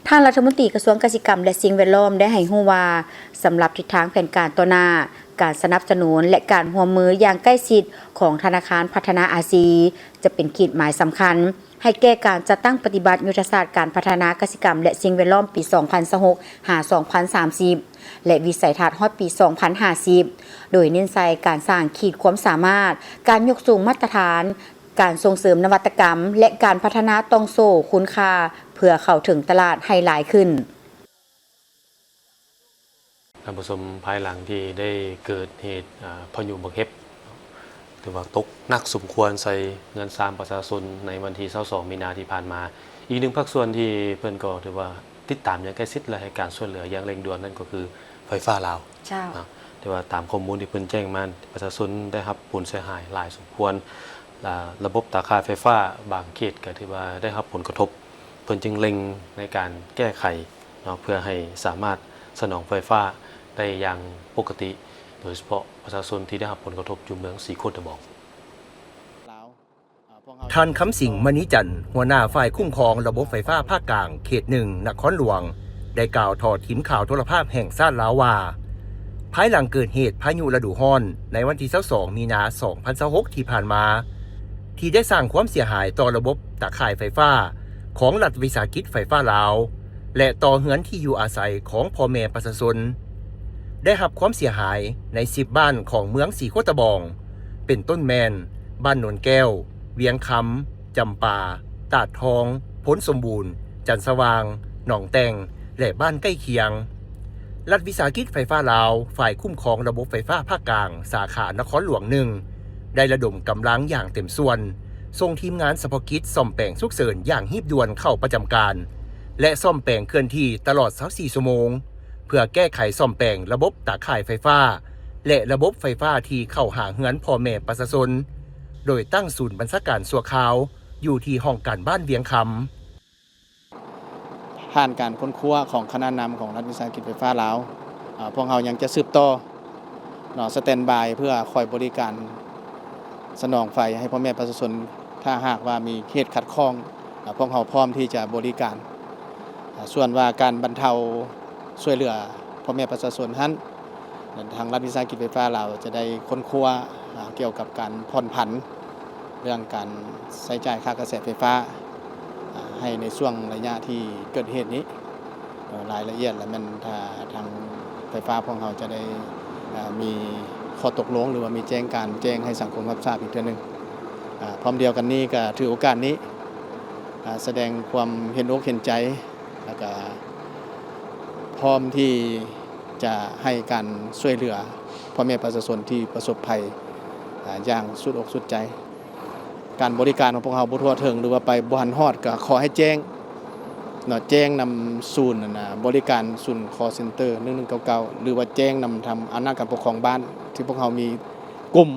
ທ່ານລັດຖະມົນຕີກະຊວງກະສິກຳ ແລະ ສິ່ງແວດລ້ອມ ໄດ້ໃຫ້ຮູ້ວ່າ, ສຳລັບທິດທາງແຜນການຕໍ່ໜ້າ, ການສະໜັບສະໜູນ ແລະ ການຮ່ວມມືຢ່າງໃກ້ຊິດຂອງທະນາຄານພັດທະນາອາຊີ ຈະເປັນຂີດໝາຍສຳຄັນ ໃຫ້ແກ່ການຈັດຕັ້ງປະຕິບັດຍຸດທະສາດການພັດທະນາກະສິກຳ ແລະ ສິ່ງແວດລ້ອມ ປີສອງພັນຊາວຫົກ ຫາ ສອງພັນສາມສິບ ແລະ ວິໄສທັດຮອດປີສອງພັນຫ້າສິບ ໂດຍເນັ້ນໃສ່ການສ້າງຂີດຄວາມສາມາດ, ການຍົກສູງມາດຕະຖານ, ການສົ່ງເສີມນະວັດຕະກຳ ແລະ ການພັດທະນາຕ່ອງໂສ້ຄຸນຄ່າ ເພື່ອເຂົ້າເຖິງຕະຫຼາດໃຫ້ຫຼາຍຂຶ້ນ. ທ່ານຜູ້ຊົມ, ພາຍຫຼັງທີ່ໄດ້ເກີດເຫດ ອາ ພາຍຸບັກເຫັບ ຖືວ່າຕົກໜັກສົມຄວນໃສ່ເຮືອນຊານປະຊາຊົນໃນວັນທີຊາວສອງ ມີນາທີ່ຜ່ານມາ, ອີກໜຶ່ງພາກສ່ວນທີ່ເພິ່ນກໍຖືວ່າຕິດຕາມຢ່າງໃກ້ຊິດ ແລະ ໃຫ້ການຊ່ວຍເຫຼືອຢ່າງເລັ່ງດ່ວນນັ້ນກໍຄືໄຟຟ້າລາວ. ເຈົ້າ. ນະ, ແຕ່ວ່າຕາມຂໍ້ມູນທີ່ເພິ່ນແຈ້ງມາ, ປະຊາຊົນໄດ້ຮັບຜົນເສຍຫາຍຫຼາຍສົມຄວນ, ລະ ລະບົບຕາຂ່າຍໄຟຟ້າບາງເຂດກໍຖືວ່າໄດ້ຮັບຜົນກະທົບ. ເພິ່ນຈຶ່ງເລັ່ງໃນການແກ້ໄຂເນາະ ເພື່ອໃຫ້ສາມາດສະໜອງໄຟຟ້າໄດ້ຢ່າງປົກກະຕິ ໂດຍສະເພາະປະຊາຊົນທີ່ໄດ້ຮັບຜົນກະທົບຢູ່ເມືອງສີໂຄດຕະບອງ. ທ່ານ ຄຳສິງ ມະນີຈັນ ຫົວໜ້າຝ່າຍຄຸ້ມຄອງລະບົບໄຟຟ້າພາກກາງ ເຂດໜຶ່ງ ນະຄອນຫຼວງ ໄດ້ກ່າວຕໍ່ທີມຂ່າວໂທລະພາບແຫ່ງຊາດລາວວ່າ ພາຍຫຼັງເກີດເຫດພາຍຸລະດູຮ້ອນໃນວັນທີຊາວສອງ ມີນາ ສອງພັນຊາວຫົກ ທີ່ຜ່ານມາ ທີ່ໄດ້ສ້າງຄວາມເສຍຫາຍຕໍ່ລະບົບຕາຂ່າຍໄຟຟ້າຂອງລັດວິສາຫະກິດໄຟຟ້າລາວ ແລະ ຕໍ່ເຮືອນທີ່ຢູ່ອາໄສຂອງພໍ່ແມ່ປະຊາຊົນ ໄດ້ຮັບຄວາມເສຍຫາຍໃນສິບບ້ານຂອງເມືອງສີໂຄດຕະບອງ ເປັນຕົ້ນແມ່ນ ບ້ານໂນນແກ້ວ, ວຽງຄຳ, ຈຳປາ, ຕາດທອງ, ໂພນສົມບູນ, ຈັນສະຫວ່າງ, ໜອງແຕ່ງ ແລະ ບ້ານໃກ້ຄຽງ. ລັດວິສາຫະກິດໄຟຟ້າລາວ ຝ່າຍຄຸ້ມຄອງລະບົບໄຟຟ້າພາກກາງ ສາຂານະຄອນຫຼວງໜຶ່ງ ໄດ້ລະດົມກຳລັງຢ່າງເຕັມສ່ວນ ສົ່ງທີມງານສະເພາະກິດສ້ອມແປງສຸກເສີນຢ່າງຮີບດ່ວນເຂົ້າປະຈຳການ ແລະ ສ້ອມແປງເຄື່ອນທີ່ຕະຫຼອດຊາວສີ່ຊົ່ວໂມງ ເພື່ອແກ້ໄຂສ້ອມແປງລະບົບຕາຂ່າຍໄຟຟ້າ ແລະ ລະບົບໄຟຟ້າທີ່ເຂົ້າຫາເຮືອນພໍ່ແມ່ປະຊາຊົນ, ໂດຍຕັ້ງສູນບັນຊາການຊົ່ວຄາວຢູ່ທີ່ຫ້ອງການບ້ານວຽງຄຳ. ຜ່ານການຄົ້ນຄວ້າຂອງຄະນະນຳຂອງລັດວິສາຫະກິດໄຟຟ້າລາວ, ອາ, ພວກເຮົາຍັງຈະສືບຕໍ່ເນາະ, ສະແຕນບາຍເພື່ອຄອຍບໍລິການສະໜອງໄຟໃຫ້ພໍ່ແມ່ປະຊາຊົນ. ຖ້າຫາກວ່າມີເຫດຂັດຂ້ອງ, ອາ, ພວກເຮົາພ້ອມທີ່ຈະບໍລິການ. ອາ, ສ່ວນວ່າການບັນເທົາຊ່ວຍເຫຼືອພໍ່ແມ່ປະຊາຊົນຫັ້ນ, ທາງລັດວິສາຫະກິດໄຟຟ້າລາວຈະໄດ້ຄົ້ນຄວ້າ, ອາ, ກ່ຽວກັບການຜ່ອນຜັນ ເລື່ອງການໃຊ້ຈ່າຍຄ່າກະແສໄຟຟ້າ ອາ ໃຫ້ໃນຊ່ວງໄລຍະທີ່ເກີດເຫດນີ້. ເອີ ລາຍລະອຽດລະແມ່ນ ຖ້າທາງໄຟຟ້າພວກເຮົາຈະໄດ້ ອາ ມີຂໍ້ຕົກລົງ ຫຼືວ່າມີແຈ້ງການແຈ້ງໃຫ້ສັງຄົມຮັບຊາບອີກເທື່ອໜຶ່ງ. ອາ ພ້ອມດຽວກັນນີ້ກໍຖືໂອກາດນີ້ ອາ ສະແດງຄວາມເຫັນອົກເຫັນໃຈ ແລ້ວກໍພ້ອມທີ່ຈະໃຫ້ການຊ່ວຍເຫຼືອພໍ່ແມ່ປະຊາຊົນທີ່ປະສົບໄພ ອາ ຢ່າງສຸດອົກສຸດໃຈ. ການບໍລິການຂອງພວກເຮົາບໍ່ທົ່ວເຖິງ ຫຼືວ່າໄປບໍ່ທັນຮອດ ກໍຂໍໃຫ້ແຈ້ງເນາະ, ແຈ້ງນຳສູນ ອັນນ່າ ບໍລິການສູນ call center ໜຶ່ງໜຶ່ງເກົ້າເກົ້າ ຫຼືວ່າແຈ້ງນຳທາງອຳນາດການປົກຄອງບ້ານ ທີ່ພວກເຮົາມີກຸ່ມ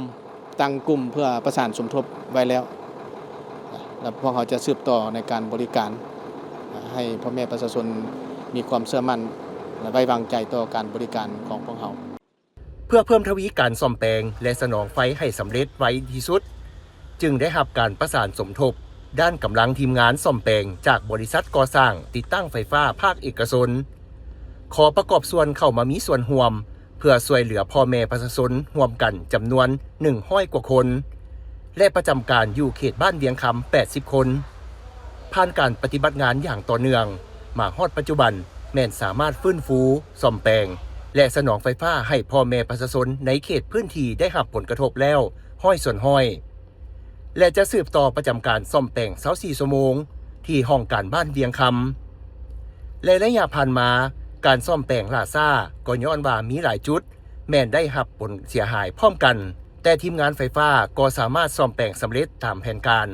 ຕັ້ງກຸ່ມເພື່ອປະສານສົມທົບໄວ້ແລ້ວ. ແລ້ວພວກເຮົາຈະສືບຕໍ່ໃນການບໍລິການ ໃຫ້ພໍ່ແມ່ປະຊາຊົນມີຄວາມເຊື່ອໝັ້ນ ແລະ ໄວ້ວາງໃຈຕໍ່ການບໍລິການຂອງພວກເຮົາ. ເພື່ອເພີ່ມທະວີການສ້ອມແປງ ແລະ ສະໜອງໄຟໃຫ້ສຳເລັດໄວທີ່ສຸດ, ຈຶ່ງໄດ້ຮັບການປະສານສົມທົບດ້ານກຳລັງທີມງານສ້ອມແປງຈາກບໍລິສັດກໍ່ສ້າງຕິດຕັ້ງໄຟຟ້າພາກເອກະຊົນ ຂໍປະກອບສ່ວນເຂົ້າມາມີສ່ວນຮ່ວມ ເພື່ອຊ່ວຍເຫຼືອພໍ່ແມ່ປະຊາຊົນຮ່ວມກັນຈຳນວນໜຶ່ງຮ້ອຍກວ່າຄົນ ແລະ ປະຈຳການຢູ່ເຂດບ້ານວຽງຄຳແປດສິບຄົນ. ຜ່ານການປະຕິບັດງານຢ່າງຕໍ່ເນື່ອງ ມາຮອດປັດຈຸບັນ ແມ່ນສາມາດຟື້ນຟູ, ສ້ອມແປງ ແລະ ສະໜອງໄຟຟ້າໃຫ້ພໍ່ແມ່ປະຊາຊົນໃນເຂດພື້ນທີ່ໄດ້ຮັບຜົນກະທົບແລ້ວຮ້ອຍສ່ວນຮ້ອຍ ແລະ ຈະສືບຕໍ່ປະຈຳການສ້ອມແປງຊາວສີ່ຊົ່ວໂມງ ທີ່ຫ້ອງການບ້ານວຽງຄຳ. ແລະ ໄລຍະຜ່ານມາ ການສ້ອມແປງລ່າຊ້າ ກໍຍ້ອນວ່າມີຫຼາຍຈຸດແມ່ນໄດ້ຮັບຜົນເສຍຫາຍພ້ອມກັນ, ແຕ່ທີມງານໄຟຟ້າກໍສາມາດສ້ອມແປງສຳເລັດຕາມແຜນການ.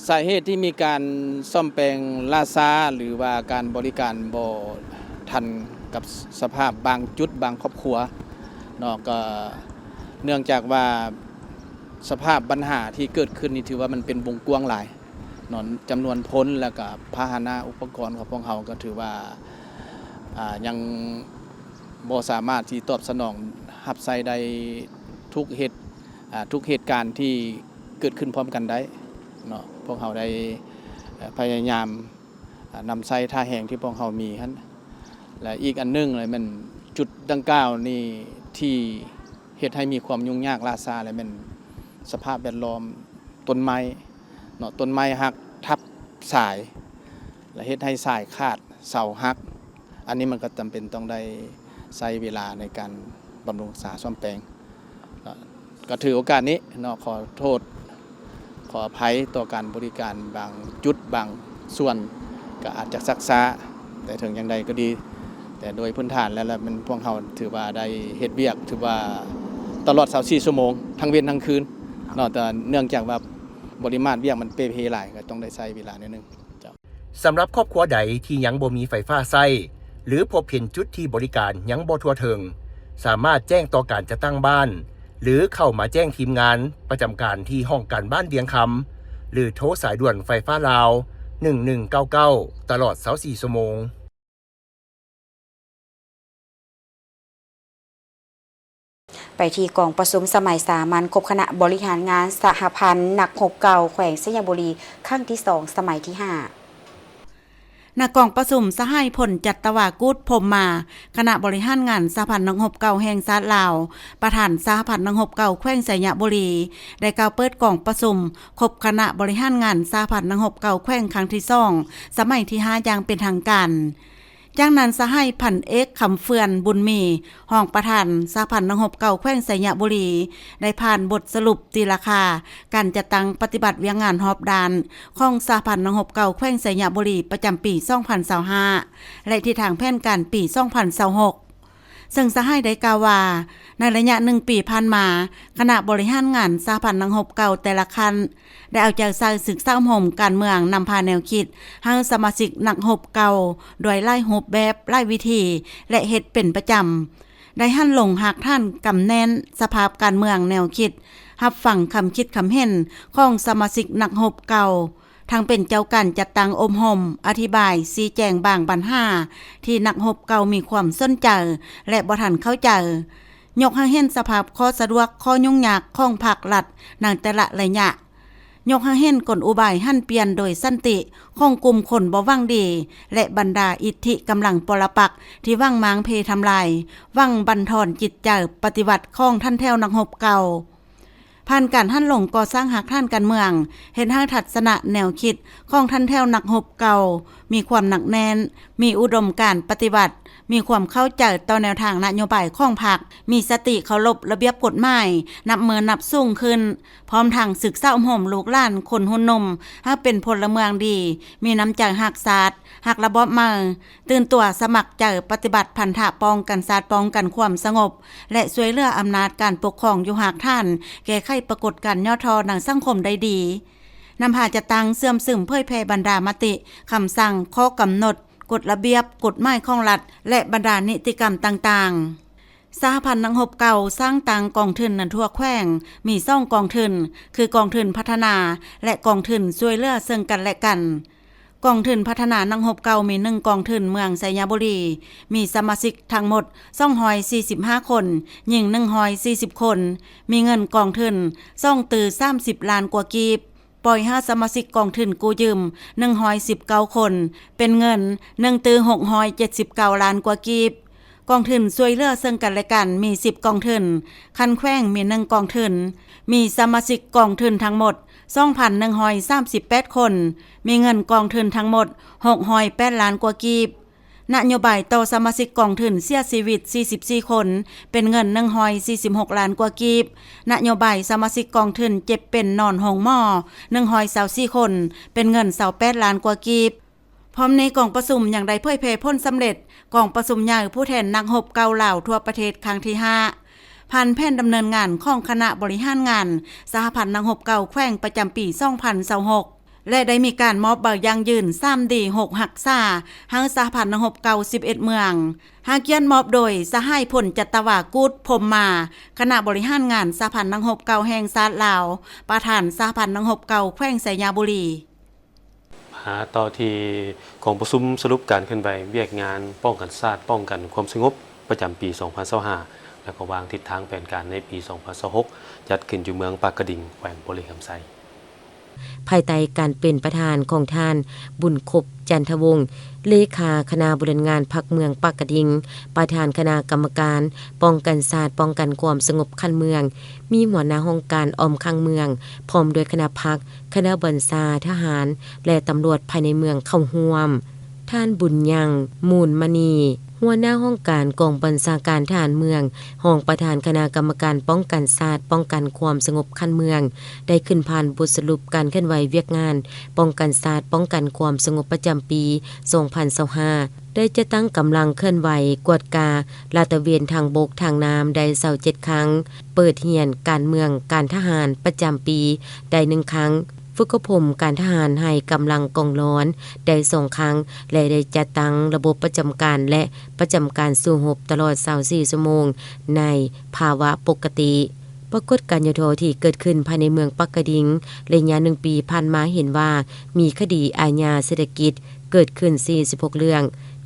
ສາເຫດທີ່ມີການສ້ອມແປງລ່າຊ້າ ຫຼືວ່າການບໍລິການບໍ່ທັນກັບສະພາບບາງຈຸດບາງຄອບຄົວເນາະ, ກໍເນື່ອງຈາກວ່າສະພາບບັນຫາທີ່ເກີດຂຶ້ນນີ້ຖືວ່າມັນເປັນວົງກວ້າງຫຼາຍເນາະ, ຈຳນວນຄົນ ແລ້ວກໍພາຫະນະອຸປະກອນຂອງພວກເຮົາກໍຖືວ່າ ອາ ຍັງບໍ່ສາມາດທີ່ຕອບສະໜອງຮັບໃຊ້ໄດ້ທຸກເຫດ ອາ ທຸກເຫດການທີ່ເກີດຂຶ້ນພ້ອມກັນໄດ້ເນາະ. ພວກເຮົາໄດ້ ເອີ ພະຍາຍາມ ອາ ນຳໃຊ້ທ່າແຮງທີ່ພວກເຮົາມີຫັ້ນ ແລະ ອີກອັນໜຶ່ງເລີຍແມ່ນຈຸດດັ່ງກ່າວນີ້ທີ່ເຮັດໃຫ້ມີຄວາມຫຍຸ້ງຍາກຫຼ້າຊ້າ ແລະ ແມ່ນສະພາບແວດລ້ອມ ຕົ້ນໄມ້ເນາະ, ຕົ້ນໄມ້ຫັກທັບສາຍ ແລະ ເຮັດໃຫ້ສາຍຂາດ ເສົາຫັກ, ອັນນີ້ມັນກໍຈຳເປັນຕ້ອງໄດ້ໃຊ້ເວລາໃນການບຳລຸງຮັກສາສ້ອມແປງເນາະ. ກໍຖືໂອກາດນີ້ເນາະ ຂໍໂທດ ຂໍອະໄພຕໍ່ການບໍລິການບາງຈຸດບາງສ່ວນ ກໍອາດຈະຊັກຊ້າ, ແຕ່ເຖິງຢ່າງໃດກໍດີ ແຕ່ໂດຍພື້ນຖານແລ້ວ ແລ້ວແມ່ນພວກເຮົາຖືວ່າໄດ້ເຮັດວຽກ ຖືວ່າຕະຫຼອດຊາວສີ່ຊົ່ວໂມງ ທັງເວັນທັງຄືນເນາະ, ແຕ່ເນື່ອງຈາກວ່າ ປະລິມານວຽກມັນເປ່ເພຫຼາຍ ກໍຕ້ອງໄດ້ໃຊ້ເວລາໜ້ອຍໜຶ່ງ. ເຈົ້າ. ສຳລັບຄອບຄົວໃດທີ່ຍັງບໍ່ມີໄຟຟ້າໃຊ້ ຫຼື ພົບເຫັນຈຸດທີ່ບໍລິການຍັງບໍ່ທົ່ວເຖິງ, ສາມາດແຈ້ງຕໍ່ການຈັດຕັ້ງບ້ານ ຫຼື ເຂົ້າມາແຈ້ງທີມງານປະຈຳການທີ່ຫ້ອງການບ້ານວຽງຄຳ ຫຼື ໂທສາຍດ່ວນໄຟຟ້າລາວ ໜຶ່ງໜຶ່ງເກົ້າເກົ້າ ຕະຫຼອດຊາວສີ່ຊົ່ວໂມງ. ໄປທີ່ກອງປະຊຸມສະໄໝສາມັນຄົບຄະນະບໍລິຫານງານສະຫະພັນນັກຮົບເກົ່າແຂວງໄຊຍະບູລີ ຄັ້ງທີສອງ ສະໄໝທີຫ້າ. ນະກອງປະຊຸມ ສະຫາຍ ພົນຈັດຕະວາ ກູດ ພົມມາ ຄະນະບໍລິຫານງານສະຫະພັນນັກຮົບເກົ່າແຫ່ງຊາດລາວ, ປະທານສະຫະພັນນັກຮົບເກົ່າແຂວງໄຊຍະບູລີ ໄດ້ກ່າວເປີດກອງປະຊຸມຄົບຄະນະບໍລິຫານງານສະຫະພັນນັກຮົບເກົ່າແຂວງຄັ້ງທີສອງ ສະໄໝທີຫ້າ ຢ່າງເປັນທາງການ. ຈາກນັ້ນ ສະຫາຍ ພັນເອກ ຄຳເຟືອນ ບຸນມີ ຮອງປະທານສະຫະພັນນັກຮົບເກົ່າແຂວງໄຊຍະບູລີ ໄດ້ຜ່ານບົດສະຫຼຸບຕີລາຄາການຈັດຕັ້ງປະຕິບັດວຽກງານຮອບດ້ານຂອງສະຫະພັນນັກຮົບເກົ່າແຂວງໄຊຍະບູລີ ປະຈຳປີສອງພັນຊາວຫ້າ ແລະ ທິດທາງແຜນການປີສອງພັນຊາວຫົກ ເຊິ່ງສະຫາຍໄດ້ກ່າວວ່າ ໃນໄລຍະໜຶ່ງປີຜ່ານມາ, ຄະນະບໍລິຫານງານສະຫະພັນນັກຮົບເກົ່າແຕ່ລະຂັ້ນ ໄດ້ເອົາໃຈໃສ່ສຶກສາອົບຮົມການເມືອງ, ນຳພາແນວຄິດໃຫ້ສະມາຊິກນັກຮົບເກົ່າດ້ວຍຫຼາຍຮູບແບບ, ຫຼາຍວິທີ ແລະ ເຮັດເປັນປະຈຳ, ໄດ້ຫັນລົງຮາກຖານກຳແໜ້ນສະພາບການເມືອງ, ແນວຄິດ, ຮັບຟັງຄຳຄິດຄຳເຫັນຂອງສະມາຊິກນັກຮົບເກົ່າ, ທັງເປັນເຈົ້າການຈັດຕັ້ງອົບຮົມ, ອະທິບາຍ, ຊີ້ແຈງບາງບັນຫາທີ່ນັກຮົບເກົ່າມີຄວາມສົນໃຈ ແລະ ບໍ່ທັນເຂົ້າໃຈ, ຍົກໃຫ້ເຫັນສະພາບຂໍ້ສະດວກ, ຂໍ້ຫຍຸ້ງຍາກຂອງພາກລັດໃນແຕ່ລະໄລຍະ, ຍົກໃຫ້ເຫັນກົນອຸບາຍຫັນປ່ຽນໂດຍສັນຕິຂອງກຸ່ມຄົນບໍ່ຫວັງດີ ແລະ ບັນດາອິດທິກຳລັງປໍລະປັກທີ່ຫວັງມ້າງເພທຳລາຍ, ຫວັງບັນທອນຈິດໃຈປະຕິວັດຂອງຖັນແຖວນັກຮົບເກົ່າ. ຜ່ານການຫັນລົງກໍ່ສ້າງຮາກຖານການເມືອງ, ເຮັດໃຫ້ທັດສະນະແນວຄິດຂອງຖັນແຖວນັກຮົບເກົ່າມີຄວາມໜັກແໜ້ນ, ມີອຸດົມການປະຕິວັດ, ມີຄວາມເຂົ້າໃຈຕໍ່ແນວທາງນະໂຍບາຍຂອງພັກ, ມີສະຕິເຄົາລົບລະບຽບກົດໝາຍ, ນັບມື້ນັບສູງຂຶ້ນ, ພ້ອມທັງສຶກສາອົບຮົມລູກຫຼານຄົນຮຸ່ນໜຸ່ມໃຫ້ເປັນພົນລະເມືອງດີ, ມີນ້ຳໃຈຮັກຊາດ, ຮັກລະບອບໃໝ່, ຕື່ນຕົວສະໝັກໃຈປະຕິບັດພັນທະປ້ອງກັນຊາດ, ປ້ອງກັນຄວາມສະຫງົບ ແລະ ຊ່ວຍເຫຼືອອຳນາດການປົກຄອງຢູ່ຮາກຖານ, ແກ້ໄຂປາກົດການຫຍໍ້ທໍ້ໃນສັງຄົມໄດ້ດີ, ນຳພາຈັດຕັ້ງເຊື່ອມຊຶມເຜີຍແຜ່ບັນດາມະຕິ, ຄຳສັ່ງ, ຂໍ້ກຳນົດ, ກົດລະບຽບ, ກົດໝາຍຂອງລັດ ແລະ ບັນດານິຕິກຳຕ່າງໆ. ສະຫະພັນນັກຮົບເກົ່າສ້າງຕັ້ງກອງທຶນໃນທົ່ວແຂວງ ມີສອງກອງທຶນ ຄື ກອງທຶນພັດທະນາ ແລະ ກອງທຶນຊ່ວຍເຫຼືອເຊິ່ງກັນແລະກັນ. ກອງທຶນພັດທະນານັກຮົບເກົ່າມີໜຶ່ງກອງທຶນເມືອງໄຊຍະບູລີ, ມີສະມາຊິກທັງໝົດສອງຮ້ອຍສີ່ສິບຫ້າຄົນ, ຍິງໜຶ່ງຮ້ອຍສີ່ສິບຄົນ, ມີເງິນກອງທຶນສອງຕື້ສາມສິບລ້ານກວ່າກີບ, ປ່ອຍໃຫ້ສະມາຊິກກອງທຶນກູ້ຢືມໜຶ່ງຮ້ອຍສິບເກົ້າຄົນ, ເປັນເງິນໜຶ່ງຕື້ຫົກຮ້ອຍເຈັດສິບເກົ້າລ້ານກວ່າກີບ. ກອງທຶນຊ່ວຍເຫຼືອເຊິ່ງກັນແລະກັນມີສິບກອງທຶນ, ຂັ້ນແຂວງມີໜຶ່ງກອງທຶນ, ມີສະມາຊິກກອງທຶນທັງໝົດສອງພັນໜຶ່ງຮ້ອຍສາມສິບແປດຄົນ, ມີເງິນກອງທຶນທັງໝົດຫົກຮ້ອຍແປດລ້ານກວ່າກີບ. ນະໂຍບາຍຕໍ່ສະມາຊິກກອງທຶນເສຍຊີວິດສີ່ສິບສີ່ຄົນ, ເປັນເງິນໜຶ່ງຮ້ອຍສີ່ສິບຫົກລ້ານກວ່າກີບ. ນະໂຍບາຍສະມາຊິກກອງທຶນເຈັບເປັນນອນໂຮງໝໍໜຶ່ງຮ້ອຍຊາວສີ່ຄົນ, ເປັນເງິນຊາວແປດລ້ານກວ່າກີບ. ພ້ອມນີ້ ກອງປະຊຸມຍັງໄດ້ເຜີຍແຜ່ຜົນສຳເລັດກອງປະຊຸມໃຫຍ່ຜູ້ແທນນັກຮົບເກົ່າລາວທົ່ວປະເທດຄັ້ງທີຫ້າ ຜ່ານແຜນດຳເນີນງານຂອງຄະນະບໍລິຫານງານສະຫະພັນນັກຮົບເກົ່າແຂວງປະຈຳປີສອງພັນຊາວຫົກ ແລະ ໄດ້ມີການມອບໃບຢັ້ງຢືນສາມດີຫົກຮັກສາໃຫ້ສະຫະພັນນັກຮົບເກົ່າສິບເອັດເມືອງ, ໃຫ້ກຽດມອບໂດຍສະຫາຍ ພົນຈັດຕະວາ ກູດ ພົມມາ, ຄະນະບໍລິຫານງານສະຫະພັນນັກຮົບເກົ່າແຫ່ງຊາດລາວ, ປະທານສະຫະພັນນັກຮົບເກົ່າແຂວງໄຊຍະບູລີ. ຫາຕໍ່ທີ່ກອງປະຊຸມສະຫຼຸບການເຄື່ອນໄຫວວຽກງານປ້ອງກັນຊາດ, ປ້ອງກັນຄວາມສະຫງົບ ປະຈຳປີສອງພັນຊາວຫ້າ ແລະ ກໍວາງທິດທາງແຜນການໃນປີສອງພັນຊາວຫົກ ຈັດຂຶ້ນຢູ່ເມືອງປາກກະດິງ ແຂວງບໍລິຄຳໄຊ. ພາຍໃຕ້ການເປັນປະທານຂອງທ່ານ ບຸນຄົບ ຈັນທະວົງ ເລຂາຄະນະບໍລິຫານງານພັກເມືອງປາກກະດິງ, ປະທານຄະນະກຳມະການປ້ອງກັນຊາດ, ປ້ອງກັນຄວາມສະຫງົບຂັ້ນເມືອງ, ມີຫົວໜ້າຫ້ອງການອ້ອມຂ້າງເມືອງ, ພ້ອມດ້ວຍຄະນະພັກ, ຄະນະບັນຊາທະຫານ ແລະ ຕຳຫຼວດພາຍໃນເມືອງເຂົ້າຮ່ວມ. ທ່ານ ບຸນຍັງ ມູນມະນີ ຫົວໜ້າຫ້ອງການກອງບັນຊາການທະຫານເມືອງ, ຮອງປະທານຄະນະກຳມະການປ້ອງກັນຊາດ, ປ້ອງກັນຄວາມສະຫງົບຂັ້ນເມືອງ ໄດ້ຂຶ້ນຜ່ານບົດສະຫຼຸບການເຄື່ອນໄຫວວຽກງານປ້ອງກັນຊາດ, ປ້ອງກັນຄວາມສະຫງົບປະຈຳປີສອງພັນຊາວຫ້າ ໄດ້ຈັດຕັ້ງກຳລັງເຄື່ອນໄຫວກວດກາລາດຕະເວນທາງບົກ, ທາງນ້ຳ ໄດ້ຊາວເຈັດຄັ້ງ, ເປີດຮຽນການເມືອງ, ການທະຫານປະຈຳປີໄດ້ໜຶ່ງຄັ້ງ, ຝຶກອົບຮົມການທະຫານໃຫ້ກຳລັງກອງລອນໄດ້ສອງຄັ້ງ ແລະ ໄດ້ຈັດຕັ້ງລະບົບປະຈຳການ ແລະ ປະຈຳການສູ້ຮົບຕະຫຼອດຊາວສີ່ຊົ່ວໂມງໃນພາວະປົກກະຕິ. ປາກົດການຫຍໍ້ທໍ້ທີ່ເກີດຂຶ້ນພາຍໃນເມືອງປາກກະດິງ ໄລຍະໜຶ່ງປີຜ່ານມາເຫັນວ່າ ມີຄະດີອາຍາເສດຖະກິດເກີດຂຶ້ນສີ່ສິບຫົກເລື່ອງ,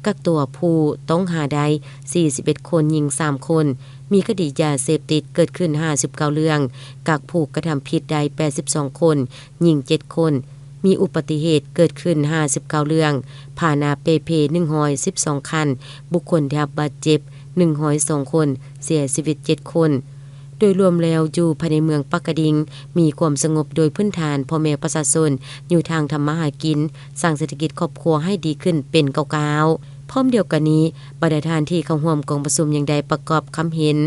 ກັກຕົວຜູ້ຕ້ອງຫາໄດ້ສີ່ສິບເອັດຄົນ, ຍິງສາມຄົນ, ມີຄະດີຢາເສບຕິດເກີດຂຶ້ນຫ້າສິບເກົ້າເລື່ອງ, ກັກຜູ້ກະທຳຜິດໄດ້ແປດສິບສອງຄົນ, ຍິງເຈັດຄົນ, ມີອຸບັດຕິເຫດເກີດຂຶ້ນຫ້າສິບເກົ້າເລື່ອງ, ພາຫະນະເປ່ເພໜຶ່ງຮ້ອຍສິບສອງຄັນ, ບຸກຄົນໄດ້ຮັບບາດເຈັບໜຶ່ງຮ້ອຍສອງຄົນ, ເສຍຊີວິດເຈັດຄົນ. ໂດຍລວມແລ້ວ ຢູ່ພາຍໃນເມືອງປາກກະດິງ ມີຄວາມສະຫງົບໂດຍພື້ນຖານ, ພໍ່ແມ່ປະຊາຊົນຢູ່ທາງທຳມາຫາກິນ, ສ້າງເສດຖະກິດຄອບຄົວໃຫ້ດີຂຶ້ນເປັນກ້າວໆ. ພ້ອມດຽວກັນນີ້, ບັນດາທ່ານທີ່ເຂົ້າຮ່ວມກອງປະຊຸມຍັງໄດ້ປະກອບຄຳເຫັນ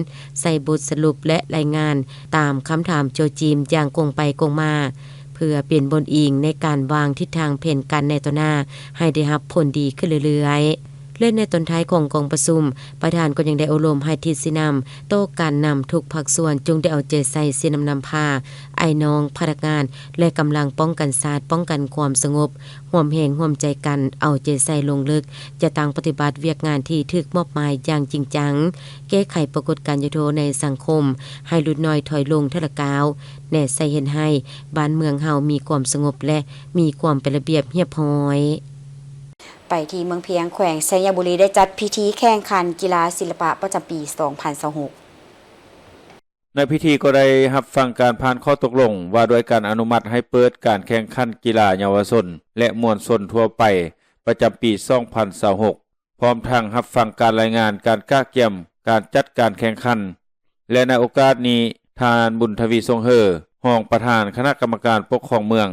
ໃສ່ບົດສະຫຼຸບ ແລະ ລາຍງານຕາມຄຳຖາມໂຈ້ຈີມຢ່າງກົງໄປກົງມາ, ເພື່ອເປັນບ່ອນອີງໃນການວາງທິດທາງແຜນການໃນຕໍ່ໜ້າໃຫ້ໄດ້ຮັບຜົນດີຂຶ້ນເລື້ອຍໆ. ແລະ ໃນຕອນທ້າຍຂອງກອງປະຊຸມ, ປະທານກໍຍັງໄດ້ໂອ້ລົມໃຫ້ທິດຊີ້ນຳຕໍ່ການນຳທຸກພາກສ່ວນ ຈົ່ງໄດ້ເອົາໃຈໃສ່ຊີ້ນຳນຳພາອ້າຍນ້ອງ, ພະນັກງານ ແລະ ກຳລັງປ້ອງກັນຊາດ, ປ້ອງກັນຄວາມສະຫງົບ, ຮ່ວມແຮງຮ່ວມໃຈກັນເອົາໃຈໃສ່ລົງເລິກ, ຈັດຕັ້ງປະຕິບັດວຽກງານທີ່ຖືກມອບໝາຍຢ່າງຈິງຈັງ, ແກ້ໄຂປາກົດການຫຍໍ້ທໍ້ໃນສັງຄົມໃຫ້ຫຼຸດໜ້ອຍຖອຍລົງເທື່ອລະກ້າວ, ແນໃສ່ເຮັດໃຫ້ບ້ານເມືອງເຮົາມີຄວາມສະຫງົບ ແລະ ມີຄວາມເປັນລະບຽບຮຽບຮ້ອຍ. ໄປທີ່ເມືອງພຽງ ແຂວງໄຊຍະບູລີ ໄດ້ຈັດພິທີແຂ່ງຂັນກິລາສິລະປະປະຈຳປີສອງພັນຊາວຫົກ. ໃນພິທີກໍໄດ້ຮັບຟັງການຜ່ານຂໍ້ຕົກລົງວ່າດ້ວຍການອະນຸມັດໃຫ້ເປີດການແຂ່ງຂັນກິລາເຍົາວະຊົນ ແລະ ມວນຊົນທົ່ວໄປປະຈຳປີສອງພັນຊາວຫົກ, ພ້ອມທັງຮັບຟັງການລາຍງານການກະກຽມການຈັດການແຂ່ງຂັນ ແລະ ໃນໂອກາດນີ້ ທ່ານ ບຸນທະວີ ສົງເຫີ ຮອງປະທານຄະນະກຳມະການປົກຄອງເມືອງ,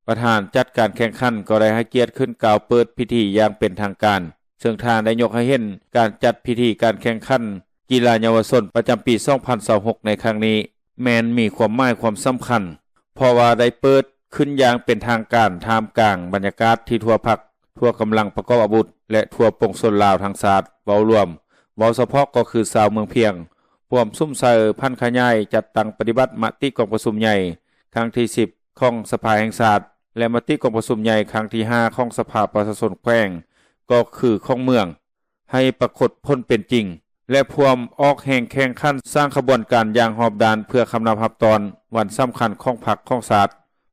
ປະທານຈັດການແຂ່ງຂັນກໍໄດ້ໃຫ້ກຽດຂຶ້ນກ່າວເປີດພິທີຢ່າງເປັນທາງການ, ເຊິ່ງທ່ານໄດ້ຍົກໃຫ້ເຫັນການຈັດພິທີການແຂ່ງຂັນກິລາເຍົາວະຊົນປະຈຳປີສອງພັນຊາວຫົກໃນຄັ້ງນີ້ ແມ່ນມີຄວາມໝາຍຄວາມສຳຄັນ, ເພາະວ່າໄດ້ເປີດຂຶ້ນຢ່າງເປັນທາງການ ທ່າມກາງບັນຍາກາດທີ່ທົ່ວພັກ, ທົ່ວກຳລັງປະກອບອາວຸດ ແລະ ທົ່ວປວງຊົນລາວທັງຊາດເວົ້າລວມ, ເວົ້າສະເພາະກໍຄືຊາວເມືອງພຽງ, ພວມສຸມໃສ່ຜັນຂະຫຍາຍຈັດຕັ້ງປະຕິບັດມະຕິກອງປະຊຸມໃຫຍ່ຄັ້ງທີສິບ ຂອງສະພາແຫ່ງຊາດ ແລະ ມະຕິກອງປະຊຸມໃຫຍ່ຄັ້ງທີຫ້າຂອງສະພາປະຊາຊົນແຂວງ ກໍຄືຂອງເມືອງ ໃຫ້ປາກົດຜົນເປັນຈິງ ແລະ ພວມອອກແຮງແຂ່ງຂັນສ້າງຂະບວນການຢ່າງຮອບດ້ານ ເພື່ອຄຳນັບຮັບຕ້ອນວັນສຳຄັນຂອງພັກຂອງຊາດ.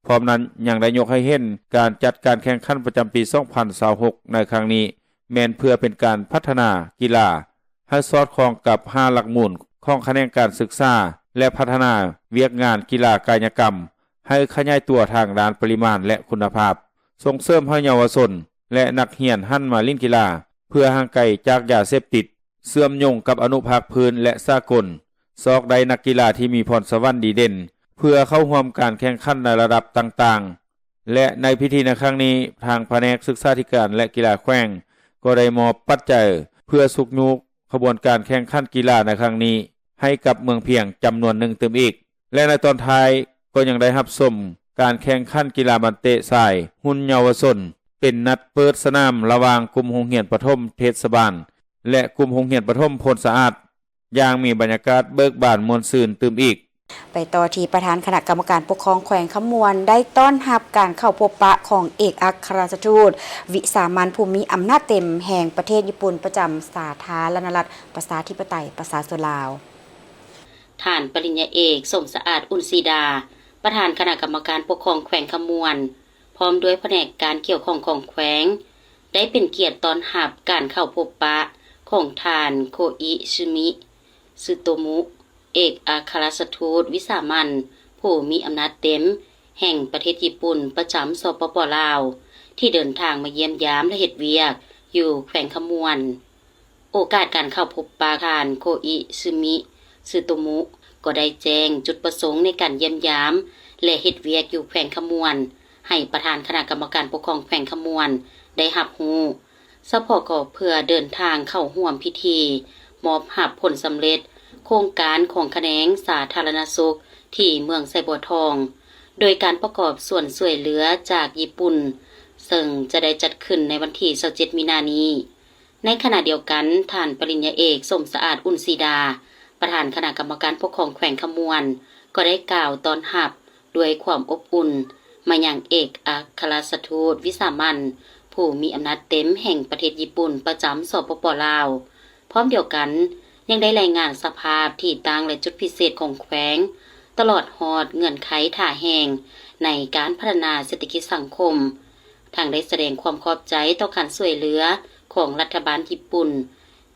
ພ້ອມນັ້ນຍັງໄດ້ຍົກໃຫ້ເຫັນການຈັດການແຂ່ງຂັນປະຈຳປີສອງພັນຊາວຫົກໃນຄັ້ງນີ້ ແມ່ນເພື່ອເປັນການພັດທະນາກິລາ ໃຫ້ສອດຄ່ອງກັບຫ້າຫຼັກມູນຂອງຂະແໜງການສຶກສາ ແລະ ພັດທະນາວຽກງານກິລາກາຍະກຳ ໃຫ້ຂະຫຍາຍຕົວທາງດ້ານປະລິມານ ແລະ ຄຸນນະພາບ, ສົ່ງເສີມໃຫ້ເຍົາວະຊົນ ແລະ ນັກຮຽນຫັນມາຫຼິ້ນກິລາ ເພື່ອຫ່າງໄກຈາກຢາເສບຕິດ, ເຊື່ອມໂຍງກັບອະນຸພາກພື້ນ ແລະ ສາກົນ, ຊອກໄດ້ນັກກິລາທີ່ມີພອນສະຫວັນດີເດັ່ນ ເພື່ອເຂົ້າຮ່ວມການແຂ່ງຂັນໃນລະດັບຕ່າງໆ. ແລະ ໃນພິທີໃນຄັ້ງນີ້, ທາງພະແນກສຶກສາທິການ ແລະ ກິລາແຂວງ ກໍໄດ້ມອບປັດໄຈເພື່ອຊຸກຍູ້ຂະບວນການແຂ່ງຂັນກິລາໃນຄັ້ງນີ້ ໃຫ້ກັບເມືອງພຽງຈຳນວນໜຶ່ງຕື່ມອີກ. ແລະ ໃນຕອນທ້າຍກໍຍັງໄດ້ຮັບຊົມການແຂ່ງຂັນກິລາບານເຕະຊາຍຮຸ່ນເຍົາວະຊົນ ເປັນນັດເປີດສະໜາມລະຫວ່າງກຸ່ມໂຮງຮຽນປະຖົມເທດສະບານ ແລະ ກຸ່ມໂຮງຮຽນປະຖົມໂພນສະອາດ ຢ່າງມີບັນຍາກາດເບີກບານມ່ວນຊື່ນຕື່ມອີກ. ໄປຕໍ່ທີ່ປະທານຄະນະກຳມະການປົກຄອງແຂວງຄຳມ່ວນ ໄດ້ຕ້ອນຮັບການເຂົ້າພົບປະຂອງເອກອັກຄະລັດຖະທູດວິສາມັນຜູ້ມີອຳນາດເຕັມແຫ່ງປະເທດຍີ່ປຸ່ນປະຈຳສາທາລະນະລັດປະຊາທິປະໄຕປະຊາຊົນລາວ. ທ່ານປະລິນຍາເອກ ສົມສະອາດ ອຸ່ນສີດາ ປະທານຄະນະກຳມະການປົກຄອງແຂວງຄຳມ່ວນ ພ້ອມດ້ວຍພະແນກການກ່ຽວຂ້ອງຂອງແຂວງ ໄດ້ເປັນກຽດຕ້ອນຮັບການເຂົ້າພົບປະຂອງທ່ານ ໂຄອິຊຶມິ ຊຶໂຕມຸ ເອກອັກຄະລັດຖະທູດວິສາມັນຜູ້ມີອຳນາດເຕັມແຫ່ງປະເທດຍີ່ປຸ່ນປະຈຳ ສປປ ລາວ ທີ່ເດີນທາງມາຢ້ຽມຢາມ ແລະ ເຮັດວຽກຢູ່ແຂວງຄຳມ່ວນ. ໂອກາດການເຂົ້າພົບປະທ່ານ ໂຄອິຊຶມິ ຊຶໂຕມຸ ກໍໄດ້ແຈ້ງຈຸດປະສົງໃນການຢ້ຽມຢາມ ແລະ ເຮັດວຽກຢູ່ແຂວງຄຳມ່ວນ ໃຫ້ປະທານຄະນະກຳມະການປົກຄອງແຂວງຄຳມ່ວນໄດ້ຮັບຮູ້, ສະເພາະກໍເພື່ອເດີນທາງເຂົ້າຮ່ວມພິທີມອບຮັບຜົນສຳເລັດໂຄງການຂອງຂະແໜງສາທາລະນະສຸກທີ່ເມືອງໄຊບົວທອງ ໂດຍການປະກອບສ່ວນຊ່ວຍເຫຼືອຈາກຍີ່ປຸ່ນ, ເຊິ່ງຈະໄດ້ຈັດຂຶ້ນໃນວັນທີຊາວເຈັດ ມີນານີ້. ໃນຂະນະດຽວກັນ, ທ່ານປະລິນຍາເອກ ສົມສະອາດ ອຸ່ນສີດາ ປະທານຄະນະກຳມະການປົກຄອງແຂວງຄຳມ່ວນ ກໍໄດ້ກ່າວຕ້ອນຮັບດ້ວຍຄວາມອົບອຸ່ນມາຍັງເອກອັກຄະລັດຖະທູດວິສາມັນຜູ້ມີອຳນາດເຕັມແຫ່ງປະເທດຍີ່ປຸ່ນປະຈຳ ສປປ ລາວ. ພ້ອມດຽວກັນ, ຍັງໄດ້ລາຍງານສະພາບທີ່ຕັ້ງ ແລະ ຈຸດພິເສດຂອງແຂວງ, ຕະຫຼອດຮອດເງື່ອນໄຂທ່າແຮງໃນການພັດທະນາເສດຖະກິດສັງຄົມ, ທັງໄດ້ສະແດງຄວາມຂອບໃຈຕໍ່ການຊ່ວຍເຫຼືອຂອງລັດຖະບານຍີ່ປຸ່ນ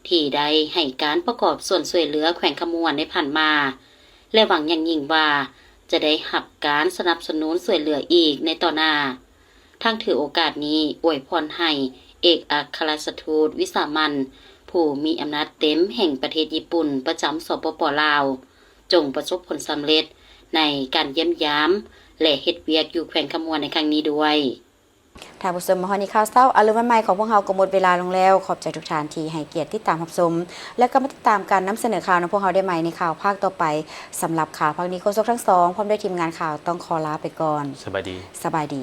ທີ່ໄດ້ໃຫ້ການປະກອບສ່ວນຊ່ວຍເຫຼືອແຂວງຄຳມ່ວນໃນຜ່ານມາ ແລະ ຫວັງຢ່າງຍິ່ງວ່າຈະໄດ້ຮັບການສະໜັບສະໜູນຊ່ວຍເຫຼືອອີກໃນຕໍ່ໜ້າ. ທັງຖືໂອກາດນີ້ອວຍພອນໃຫ້ເອກອັກຄະລັດຖະທູດວິສາມັນ ຜູ້ມີອຳນາດເຕັມແຫ່ງປະເທດຍີ່ປຸ່ນປະຈຳ ສປປ ລາວ ຈົ່ງປະສົບຜົນສຳເລັດໃນການຢ້ຽມຢາມ ແລະ ເຮັດວຽກຢູ່ແຂວງຄຳມ່ວນໃນຄັ້ງນີ້ດ້ວຍ. ທ່ານຜູ້ຊົມ ມາຮອດນີ້ຂ່າວເຊົ້າອາລົມໃໝ່ໆຂອງພວກເຮົາກໍໝົດເວລາລົງແລ້ວ. ຂອບໃຈທຸກທ່ານທີ່ໃຫ້ກຽດຕິດຕາມຮັບຊົມ ແລະ ກໍມາຕິດຕາມການນຳສະເໜີຂ່າວນຳພວກເຮົາໄດ້ໃໝ່ໃນຂ່າວພາກຕໍ່ໄປ. ສຳລັບຂ່າວພາກນີ້ ໂຄສົກທັງສອງ ພ້ອມດ້ວຍທີມງານຂ່າວ ຕ້ອງຂໍລາໄປກ່ອນ. ສະບາຍດີ. ສະບາຍດີ.